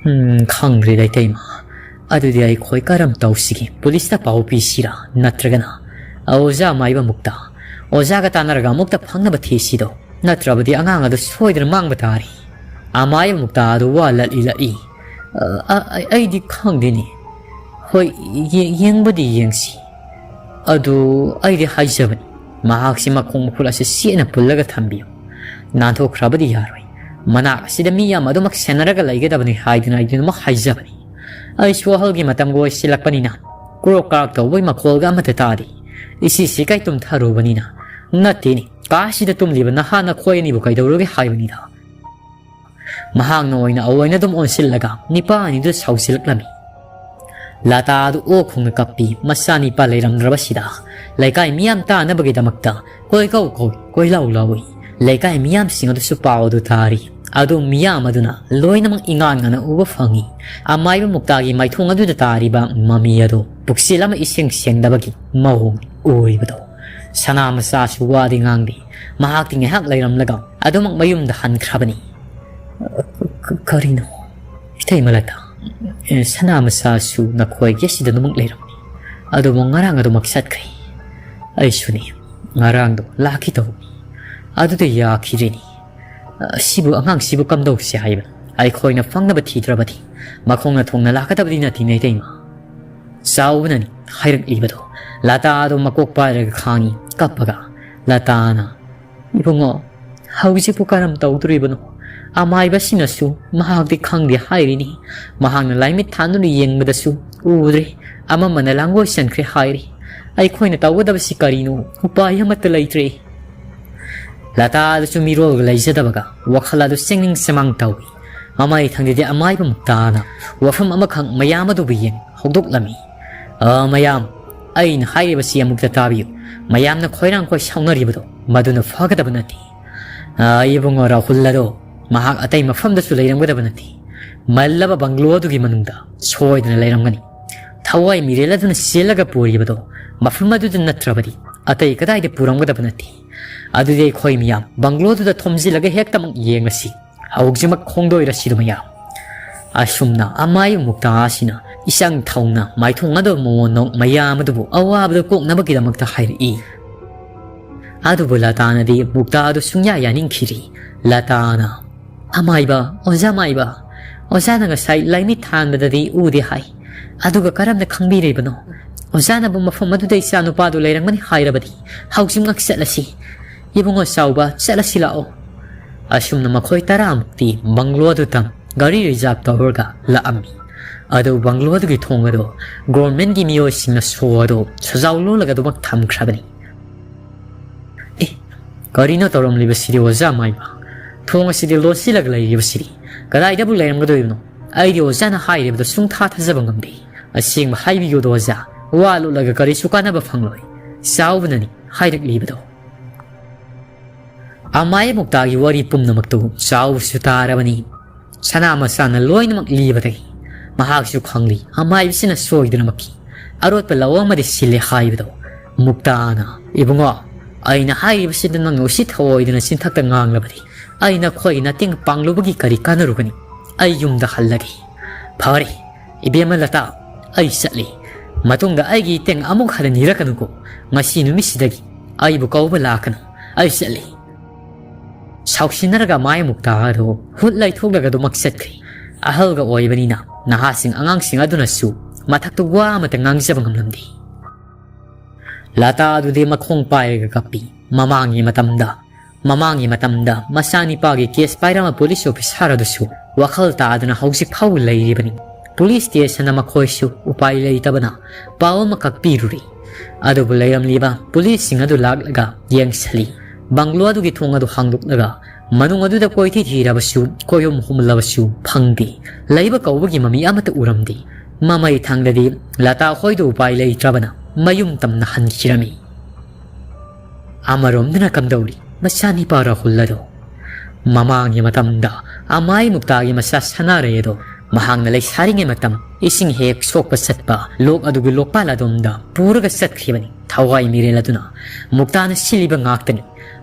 ꯎꯝ, ꯈꯪꯗ꯭ꯔꯦꯗ ꯏꯇꯩꯃ꯫ ꯑꯗꯨꯗꯤ ꯑꯩꯈꯣꯏ ꯀꯔꯝ ꯇꯧꯁꯤꯒꯦ? ꯄꯨꯂꯤꯁꯇ ꯄꯥꯎ ꯄꯤꯁꯤꯔꯥ? ꯅꯠꯇ꯭ꯔꯒꯅ ꯑꯣꯖꯥ ꯃꯥꯏꯕ ꯃꯨꯛꯇ, ꯑꯣꯖꯥꯒ ꯇꯥꯟꯅꯔꯒ ꯑꯃꯨꯛꯇ ꯐꯪꯅꯕ ꯊꯤꯁꯤꯗꯣ꯫ ꯅꯠꯇ꯭ꯔꯕꯗꯤ ꯑꯉꯥꯡ ꯑꯗꯨ ꯁꯣꯏꯗꯅ ꯃꯥꯡꯕ ꯇꯥꯔꯦ꯫ ꯑꯃꯥꯏꯕ ꯃꯨꯛꯇ ꯑꯗꯨ ꯋꯥ ꯂꯠꯂꯤ ꯂꯠꯂꯤ꯫ ꯑ, ꯑ, ꯑ, ꯑꯩꯗꯤ ꯈꯪꯗꯦꯅꯦ꯫ ꯍꯣꯏ, ꯌꯦ-, ꯌꯦꯡꯕꯗꯤ ꯌꯦꯡꯁꯤ꯫ ꯑꯗꯨ ꯑꯩꯗꯤ ꯍꯥꯏꯖꯕꯅꯤ, ꯃꯍꯥꯛꯁꯤ ꯃꯈꯣꯡ ꯃꯈꯨꯠ ꯑꯁꯤ ꯆꯦꯠꯅ ꯄꯨꯜꯂꯒ ꯊꯝꯕꯤꯌꯨ꯫ ꯅꯥꯟꯊꯣꯛꯈ꯭ꯔꯕꯗꯤ ꯌꯥꯔꯣꯏ꯫ ꯃꯅꯥꯛ ꯑꯁꯤꯗ ꯃꯤ ꯌꯥꯝ ꯑꯗꯨꯃꯛ ꯁꯦꯟꯅꯔꯒ ꯂꯩꯒꯗꯕꯅꯤ ꯍꯥꯏꯗꯨꯅ ꯑꯩꯗꯤ ꯑꯗꯨꯃꯛ ꯍꯥꯏꯖꯕꯅꯤ꯫ ꯑꯩꯁꯨ ꯑꯍꯜꯒꯤ ꯃꯇꯝꯒ ꯑꯣꯏꯁꯤꯜꯂꯛꯄꯅꯤꯅ ꯀ꯭ꯔꯣꯛ ꯀ꯭ꯔꯥꯛ ꯇꯧꯕꯒꯤ ꯃꯈꯣꯜꯒ ꯑꯃꯠꯇ ꯇꯥꯗꯦ꯫ ꯏꯁꯤꯁꯤ ꯀꯩ ꯇꯨꯝꯊꯔꯨꯕꯅꯤꯅ꯫ ꯅꯠꯇꯦꯅꯦ, ꯀꯥꯁꯤꯗ ꯇꯨꯝꯂꯤꯕ ꯅꯍꯥ ꯅꯈꯣꯏ ꯑꯅꯤꯕꯨ ꯀꯩꯗꯧꯔꯒꯦ ꯍꯥꯏꯕꯅꯤꯗ꯫ ꯃꯍꯥꯛꯅ ꯑꯣꯏꯅ ꯑꯑꯣꯏꯅ ꯑꯗꯨꯝ ꯑꯣꯟꯁꯤꯜꯂꯒ ꯅꯤꯄꯥ ꯑꯅꯤꯗꯨ ꯁꯥꯎꯁꯤꯜꯂꯛꯂꯝꯃꯤ꯫ ꯂꯇꯥ ꯑꯗꯨ ꯑꯣꯛ ꯈꯣꯡꯅ ꯀꯞꯄꯤ꯫ ꯃꯆꯥꯅꯤꯄꯥ ꯂꯩꯔꯝꯗ꯭ꯔꯕꯁꯤꯗ ꯂꯩꯀꯥꯏ ꯃꯤꯌꯥꯝ ꯇꯥꯅꯕꯒꯤꯗꯃꯛꯇ ꯀꯣꯏꯀꯧ ꯀꯧꯏ, ꯀꯣꯏꯂꯥꯎ ꯂꯥꯎꯏ꯫ ꯂꯩꯀꯥꯏ ꯃꯤꯌꯥꯝꯁꯤꯡ ꯑꯗꯨꯁꯨ ꯄꯥꯎ ꯑꯗꯨ ꯇꯥꯔꯤ꯫ ꯑꯗꯨ ꯃꯤꯌꯥꯝ ꯑꯗꯨꯅ ꯂꯣꯏꯅꯃꯛ ꯏꯉꯥꯟ ꯉꯥꯟꯅ ꯎꯕ ꯐꯪꯏ꯫ ꯑꯃꯥꯏꯕ ꯃꯨꯛꯇꯥꯒꯤ ꯃꯥꯏꯊꯣꯡ ꯑꯗꯨꯗ ꯇꯥꯔꯤꯕ ꯃꯃꯤ ꯑꯗꯨ ꯄꯨꯛꯆꯦꯜ ꯑꯃ ꯏꯁꯦꯡ ꯁꯦꯡꯗꯕꯒꯤ ꯃꯑꯣꯡ ꯎꯔꯤꯕꯗꯣ ꯁꯅꯥ ꯃꯆꯥꯁꯨ ꯋꯥꯗꯤ ꯉꯥꯡꯗꯦ꯫ ꯃꯍꯥꯛꯇꯤ ꯉꯥꯏꯍꯥꯛ ꯂꯩꯔꯝꯂꯒ ꯑꯗꯨꯃꯛ ꯃꯌꯨꯝꯗ ꯍꯟꯈ꯭ꯔꯕꯅꯤ꯫ "ꯀ-, ꯀꯔꯤꯅꯣ? ꯏꯇꯩꯃ ꯂꯇꯥ, ꯑꯦ, ꯁꯅꯥ ꯃꯆꯥꯁꯨ ꯅꯈꯣꯏꯒꯤ ꯑꯁꯤꯗ ꯑꯗꯨꯃꯛ ꯂꯩꯔꯝꯃꯤ꯫ ꯑꯗꯨꯕꯨ ꯉꯔꯥꯡ ꯑꯗꯨꯃꯛ ꯆꯠꯈ꯭ꯔꯦ꯫ ꯑꯩꯁꯨꯅꯤ, ꯉꯔꯥꯡꯗꯣ ꯂꯥꯛꯈꯤ ꯇꯧꯕꯅꯤ꯫ ꯑꯗꯨꯗ ꯌꯥꯈꯤꯗ꯭ꯔꯤꯅꯤ꯫ ꯑꯁꯤꯕꯨ, ꯑꯉꯥꯡꯁꯤꯕꯨ ꯀꯝꯗꯧꯁꯤ ꯍꯥꯏꯕꯅꯣ? ꯑꯩꯈꯣꯏꯅ ꯐꯪꯅꯕ ꯊꯤꯗ꯭ꯔꯕꯗꯤ ꯃꯈꯣꯡꯅ ꯊꯣꯡꯅ ꯂꯥꯛꯀꯗꯕꯗꯤ ꯅꯠꯇꯦꯅꯦ, ꯏꯇꯩꯃ꯫" ꯆꯥꯎꯕꯅꯅꯤ ꯍꯥꯏꯔꯛꯂꯤꯕꯗꯣ꯫ ꯂꯇꯥ ꯑꯗꯨ ꯃꯀꯣꯛ ꯄꯥꯏꯔꯒ ꯈꯥꯡꯉꯤ, ꯀꯞꯄꯒ꯫ ꯂꯇꯥꯅ, "ꯏꯕꯨꯡꯉꯣ, ꯍꯧꯖꯤꯛꯄꯨ ꯀꯔꯝ ꯇꯧꯗꯣꯔꯤꯕꯅꯣ? ꯑꯃꯥꯏꯕꯁꯤꯅꯁꯨ ꯃꯍꯥꯛꯇꯤ ꯈꯪꯗꯦ ꯍꯥꯏꯔꯤꯅꯤ꯫ ꯃꯍꯥꯛꯅ ꯂꯥꯏꯃꯤꯠ ꯊꯥꯟꯗꯨꯅ ꯌꯦꯡꯕꯗꯁꯨ ꯎꯗ꯭ꯔꯦ꯫ ꯑꯃꯝꯕꯅ ꯂꯥꯡꯒꯣꯏ ꯆꯟꯈ꯭ꯔꯦ ꯍꯥꯏꯔꯤ꯫ ꯑꯩꯈꯣꯏꯅ ꯇꯧꯒꯗꯕꯁꯤ ꯀꯔꯤꯅꯣ? ꯎꯄꯥꯏ ꯑꯃꯠꯇ ꯂꯩꯇ꯭ꯔꯦ꯫" ꯂꯇꯥ ꯑꯗꯨꯁꯨ ꯃꯤꯔꯣꯜꯒ ꯂꯩꯖꯗꯕꯒ ꯋꯥꯈꯜ ꯑꯗꯨ ꯆꯦꯡꯅꯤꯡ ꯆꯃꯥꯡ ꯇꯧꯏ꯫ ꯃꯃꯥꯏ ꯊꯪꯗꯗꯤ ꯑꯃꯥꯏꯕ ꯃꯨꯛꯇꯥꯅ ꯋꯥꯐꯝ ꯑꯃꯈꯛ ꯃꯌꯥꯝ ꯑꯗꯨꯕꯨ ꯌꯦꯡ ꯍꯧꯗꯣꯛꯂꯝꯃꯤ꯫ "ꯑ, ꯃꯌꯥꯝ, ꯑꯩꯅ ꯍꯥꯏꯔꯤꯕꯁꯤ ꯑꯃꯨꯛꯇ ꯇꯥꯕꯤꯌꯨ꯫ ꯃꯌꯥꯝꯅ ꯈꯣꯏꯔꯥꯡ ꯈꯣꯏ ꯁꯥꯎꯅꯔꯤꯕꯗꯣ ꯃꯗꯨꯅ ꯐꯒꯗꯕ ꯅꯠꯇꯦ꯫ ꯑ, ꯏꯕꯨꯡꯉꯣ ꯔꯥꯍꯨꯜ ꯑꯗꯣ ꯃꯍꯥꯛ ꯑꯇꯩ ꯃꯐꯝꯗꯁꯨ ꯂꯩꯔꯝꯒꯗꯕ ꯅꯠꯇꯦ꯫ ꯃꯜꯂꯕ ꯕꯪꯒ꯭ꯂꯣ ꯑꯗꯨꯒꯤ ꯃꯅꯨꯡꯗ ꯁꯣꯏꯗꯅ ꯂꯩꯔꯝꯒꯅꯤ꯫ ꯊꯋꯥꯏ ꯃꯤꯔꯦꯜ ꯑꯗꯨꯅ ꯆꯦꯜꯂꯒ ꯄꯨꯔꯤꯕꯗꯣ ꯃꯐꯝ ꯑꯗꯨꯗ ꯅꯠꯇ꯭ꯔꯕꯗꯤ ꯑꯇꯩ ꯀꯗꯥꯏꯗ ꯄꯨꯔꯝꯒꯗꯕ ꯅꯠꯇꯦ꯫ ꯑꯗꯨꯗꯤ ꯑꯩꯈꯣꯏ ꯃꯤꯌꯥꯝ ꯕꯪꯒ꯭ꯂꯣꯗꯨꯗ ꯊꯣꯝꯖꯤꯜꯂꯒ ꯍꯦꯛꯇꯃꯛ ꯌꯦꯡꯂꯁꯤ꯫ ꯍꯧꯖꯤꯛꯃꯛ ꯈꯣꯡꯗꯣꯏꯔꯁꯤꯗ ꯃꯌꯥꯝ꯫" ꯑꯁꯨꯝꯅ ꯑꯃꯥꯏꯕ ꯃꯨꯛꯇꯥ ꯑꯁꯤꯅ ꯏꯆꯪ ꯊꯧꯅ ꯃꯥꯏꯊꯣꯡ ꯑꯗꯨ ꯃꯉꯣꯟꯗ ꯃꯌꯥꯝ ꯑꯗꯨꯕꯨ ꯑꯋꯥꯕꯗ ꯀꯣꯛꯅꯕꯒꯤꯗꯃꯛꯇ ꯍꯥꯏꯔꯛꯏ꯫ ꯑꯗꯨꯕꯨ ꯂꯇꯥꯅꯗꯤ ꯃꯨꯛꯇꯥ ꯑꯗꯨ ꯁꯨꯡꯌꯥ ꯌꯥꯅꯤꯡꯈꯤꯗ꯭ꯔꯤ꯫ ꯂꯇꯥꯅ, "ꯑꯃꯥꯏꯕ, ꯑꯣꯖꯥ ꯃꯥꯏꯕ, ꯑꯣꯖꯥꯅ ꯉꯁꯥꯏ ꯂꯥꯏꯃꯤꯠ ꯊꯥꯟꯕꯗꯗꯤ ꯎꯗꯦ ꯍꯥꯏ꯫ ꯑꯗꯨꯒ ꯀꯔꯝꯅ ꯈꯪꯕꯤꯔꯤꯕꯅꯣ? ꯑꯣꯖꯥꯅꯕꯨ ꯃꯐꯝ ꯑꯗꯨꯗ ꯏꯆꯥ ꯅꯨꯄꯥꯗꯨ ꯂꯩꯔꯝꯒꯅꯤ ꯍꯥꯏꯔꯕꯗꯤ ꯍꯧꯖꯤꯛꯃꯛ ꯆꯠꯂꯁꯤ꯫ ꯏꯕꯨꯡꯉꯣ ꯆꯥꯎꯕ, ꯆꯠꯂꯁꯤ ꯂꯥꯛꯑꯣ꯫" ꯑꯁꯨꯝꯅ ꯃꯈꯣꯏ ꯇꯔꯥꯃꯨꯛꯇꯤ ꯕꯪꯒ꯭ꯂꯣ ꯑꯗꯨꯗ ꯒꯥꯔꯤ ꯔꯤꯖꯥꯕ ꯇꯧꯔꯒ ꯂꯥꯛꯑꯝꯃꯤ꯫ ꯑꯗꯨ ꯕꯪꯒ꯭ꯂꯣ ꯑꯗꯨꯒꯤ ꯊꯣꯡ ꯑꯗꯨ ꯒꯣꯔꯃꯦꯟꯒꯤ ꯃꯤꯑꯣꯏꯁꯤꯡꯅ ꯁꯣ ꯑꯗꯨ ꯁꯖꯥꯎ ꯂꯣꯜꯂꯒ ꯑꯗꯨꯃꯛ ꯊꯝꯈ꯭ꯔꯕꯅꯤ꯫ "ꯑꯦ, ꯀꯔꯤꯅꯣ ꯇꯧꯔꯝꯂꯤꯕꯁꯤꯗꯤ ꯑꯣꯖꯥ ꯃꯥꯏꯕ? ꯊꯣꯡ ꯑꯁꯤꯗꯤ ꯂꯣꯠꯁꯤꯜꯂꯒ ꯂꯩꯔꯤꯕꯁꯤꯗꯤ ꯀꯗꯥꯏꯗꯕꯨ ꯂꯩꯔꯝꯒꯗꯣꯔꯤꯕꯅꯣ? ꯑꯩꯗꯤ ꯑꯣꯖꯥꯅ ꯍꯥꯏꯔꯤꯕꯗꯣ ꯁꯨꯡꯊꯥ ꯊꯥꯖꯕ ꯉꯝꯗꯦ꯫ ꯑꯁꯦꯡꯕ ꯍꯥꯏꯕꯤꯌꯨꯗꯣ ꯑꯣꯖꯥ, ꯋꯥ ꯂꯣꯠꯂꯒ ꯀꯔꯤꯁꯨ ꯀꯥꯟꯅꯕ ꯐꯪꯂꯣꯏ꯫ ꯆꯥꯎꯕꯅꯅꯤ ꯍꯥꯏꯔꯛꯂꯤꯕꯗꯣ꯫" ꯑꯃꯥꯏ ꯃꯨꯛꯇꯥꯒꯤ ꯋꯥꯔꯤ ꯄꯨꯝꯅꯃꯛꯇꯨ ꯆꯥꯎꯕꯁꯨ ꯇꯥꯔꯕꯅꯤ꯫ ꯁꯅꯥ ꯃꯆꯥꯅ ꯂꯣꯏꯅꯃꯛ ꯂꯤꯕꯗꯒꯤ ꯃꯍꯥꯛꯁꯨ ꯈꯪꯂꯤ, ꯑꯃꯥꯏꯕꯁꯤꯅ ꯁꯣꯏꯗꯅꯃꯛꯀꯤ ꯑꯔꯣꯠꯄ ꯂꯧ ꯑꯃꯗꯤ ꯁꯤꯜꯂꯦ ꯍꯥꯏꯕꯗꯣ꯫ ꯃꯨꯛꯇꯥꯅ, "ꯏꯕꯨꯡꯉꯣ, ꯑꯩꯅ ꯍꯥꯏꯔꯤꯕꯁꯤꯗ ꯅꯪꯅ ꯎꯁꯤꯠ ꯊꯑꯣꯏꯗꯅ ꯆꯤꯟꯊꯛꯇ ꯉꯥꯡꯂꯕꯗꯤ ꯑꯩ ꯅꯈꯣꯏꯒꯤ ꯃꯇꯦꯡ ꯄꯥꯡꯂꯨꯕꯒꯤ ꯀꯔꯤ ꯀꯥꯟꯅꯔꯨꯒꯅꯤ? ꯑꯩ ꯌꯨꯝꯗ ꯍꯜꯂꯒꯦ꯫" "ꯐꯔꯦ, ꯏꯕꯦꯝꯃ ꯂꯇꯥ, ꯑꯩ ꯆꯠꯂꯤ꯫ ꯃꯇꯨꯡꯗ ꯑꯩꯒꯤ ꯏꯇꯦꯡ ꯑꯃꯨꯛ ꯍꯟꯅ ꯅꯤꯔꯛꯀꯅꯨꯀꯣ꯫ ꯉꯁꯤ ꯅꯨꯃꯤꯠꯁꯤꯗꯒꯤ ꯑꯩꯕꯨ ꯀꯧꯕ ꯂꯥꯛꯀꯅꯨ꯫ ꯑꯩ ꯆꯠꯂꯤ꯫" ꯁꯥꯎꯁꯤꯟꯅꯔꯒ ꯃꯥꯏ ꯃꯨꯛꯇꯥ ꯑꯗꯨ ꯍꯨꯠ ꯂꯩꯊꯣꯛꯂꯒ ꯑꯗꯨꯃꯛ ꯆꯠꯈ꯭ꯔꯦ꯫ ꯑꯍꯜꯒ ꯑꯣꯏꯕꯅꯤꯅ ꯅꯍꯥꯁꯤꯡ ꯑꯉꯥꯡꯁꯤꯡ ꯑꯗꯨꯅꯁꯨ ꯃꯊꯛꯇ ꯋꯥ ꯑꯃꯠꯇ ꯉꯥꯡꯖꯕ ꯉꯝꯂꯝꯗꯦ꯫ ꯂꯇꯥ ꯑꯗꯨꯗꯤ ꯃꯈꯣꯡ ꯄꯥꯏꯔꯒ ꯀꯞꯄꯤ꯫ ꯃꯃꯥꯡꯒꯤ ꯃꯇꯝꯗ, ꯃꯃꯥꯡꯒꯤ ꯃꯇꯝꯗ ꯃꯆꯥꯅꯤꯄꯥꯒꯤ ꯀꯦꯁ ꯄꯥꯏꯔꯝꯕ ꯄꯨꯂꯤꯁ ꯑꯣꯐꯤꯁꯥꯔ ꯑꯗꯨꯁꯨ ꯋꯥꯈꯜ ꯇꯥꯗꯅ ꯍꯧꯖꯤꯛ ꯐꯥꯎ ꯂꯩꯔꯤꯕꯅꯤ꯫ ꯄꯨꯂꯤꯁ ꯁ꯭ꯇꯦꯁꯟꯗ ꯃꯈꯣꯏꯁꯨ ꯎꯄꯥꯏ ꯂꯩꯇꯕꯅ ꯄꯥꯎ ꯑꯃꯈꯛ ꯄꯤꯔꯨꯔꯤ꯫ ꯑꯗꯨꯕꯨ ꯂꯩꯔꯝꯂꯤꯕ ꯄꯨꯂꯤꯁꯁꯤꯡ ꯑꯗꯨ ꯂꯥꯛꯂꯒ ꯌꯦꯡꯁꯤꯜꯂꯤ꯫ ꯕꯪꯒ꯭ꯂꯣ ꯑꯗꯨꯒꯤ ꯊꯣꯡ ꯑꯗꯨ ꯍꯥꯡꯗꯣꯛꯂꯒ ꯃꯅꯨꯡ ꯑꯗꯨꯗ ꯀꯣꯏꯊꯤ ꯊꯤꯔꯕꯁꯨ, ꯀꯣꯏꯍꯨꯝ ꯍꯨꯝꯂꯕꯁꯨ ꯐꯪꯗꯦ꯫ ꯂꯩꯕ ꯀꯧꯕꯒꯤ ꯃꯃꯤ ꯑꯃꯠꯇ ꯎꯔꯝꯗꯦ꯫ ꯃꯃꯩ ꯊꯪꯗꯗꯤ ꯂꯇꯥ ꯍꯣꯏꯗꯨ ꯎꯄꯥꯏ ꯂꯩꯇ꯭ꯔꯕꯅ ꯃꯌꯨꯝ ꯇꯝꯅ ꯍꯟꯈꯤꯔꯝꯃꯤ꯫ ꯑꯃꯔꯣꯝꯗꯅ ꯀꯝꯗꯧꯔꯤ ꯃꯆꯥꯅꯤꯄꯥ ꯔꯥꯍꯨꯜ ꯑꯗꯣ? ꯃꯃꯥꯡꯒꯤ ꯃꯇꯝꯗ ꯑꯃꯥꯏ ꯃꯨꯛꯇꯥꯒꯤ ꯃꯆꯥ ꯁꯅꯥꯔꯩ ꯑꯗꯣ ꯃꯍꯥꯛꯅ ꯂꯩꯁꯥꯔꯤꯉꯩ ꯃꯇꯝ ꯏꯁꯤꯡ ꯍꯦꯛ ꯁꯣꯛꯄ ꯆꯠꯄ ꯂꯣꯛ ꯑꯗꯨꯒꯤ ꯂꯣꯛꯄꯥꯜ ꯑꯗꯣꯝꯗ ꯄꯨꯔꯒ ꯆꯠꯈꯤꯕꯅꯤ꯫ ꯊꯋꯥꯏ ꯃꯤꯔꯦꯜ ꯑꯗꯨꯅ ꯃꯨꯛꯇꯥꯅ ꯁꯤꯜꯂꯤꯕ ꯉꯥꯛꯇꯅꯤ꯫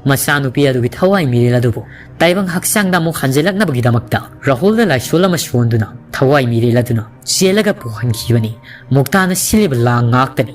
ꯃꯆꯥꯅꯨꯄꯤ ꯑꯗꯨꯒꯤ ꯊꯋꯥꯏ ꯃꯤꯔꯦꯜ ꯑꯗꯨꯕꯨ ꯇꯥꯏꯕꯪ ꯍꯛꯆꯥꯡꯗ ꯑꯃꯨꯛ ꯍꯟꯖꯤꯜꯂꯛꯅꯕꯒꯤꯗꯃꯛꯇ ꯔꯥꯍꯨꯜꯗ ꯂꯥꯏꯁꯣꯜ ꯑꯃ ꯁꯣꯟꯗꯨꯅ ꯊꯋꯥꯏ ꯃꯤꯔꯦꯜ ꯑꯗꯨꯅ ꯆꯦꯜꯂꯒ ꯄꯨꯍꯟꯈꯤꯕꯅꯤ꯫ ꯃꯨꯛꯇꯥꯅ ꯁꯤꯜꯂꯤꯕ ꯂꯥꯡ ꯉꯥꯛꯇꯅꯤ꯫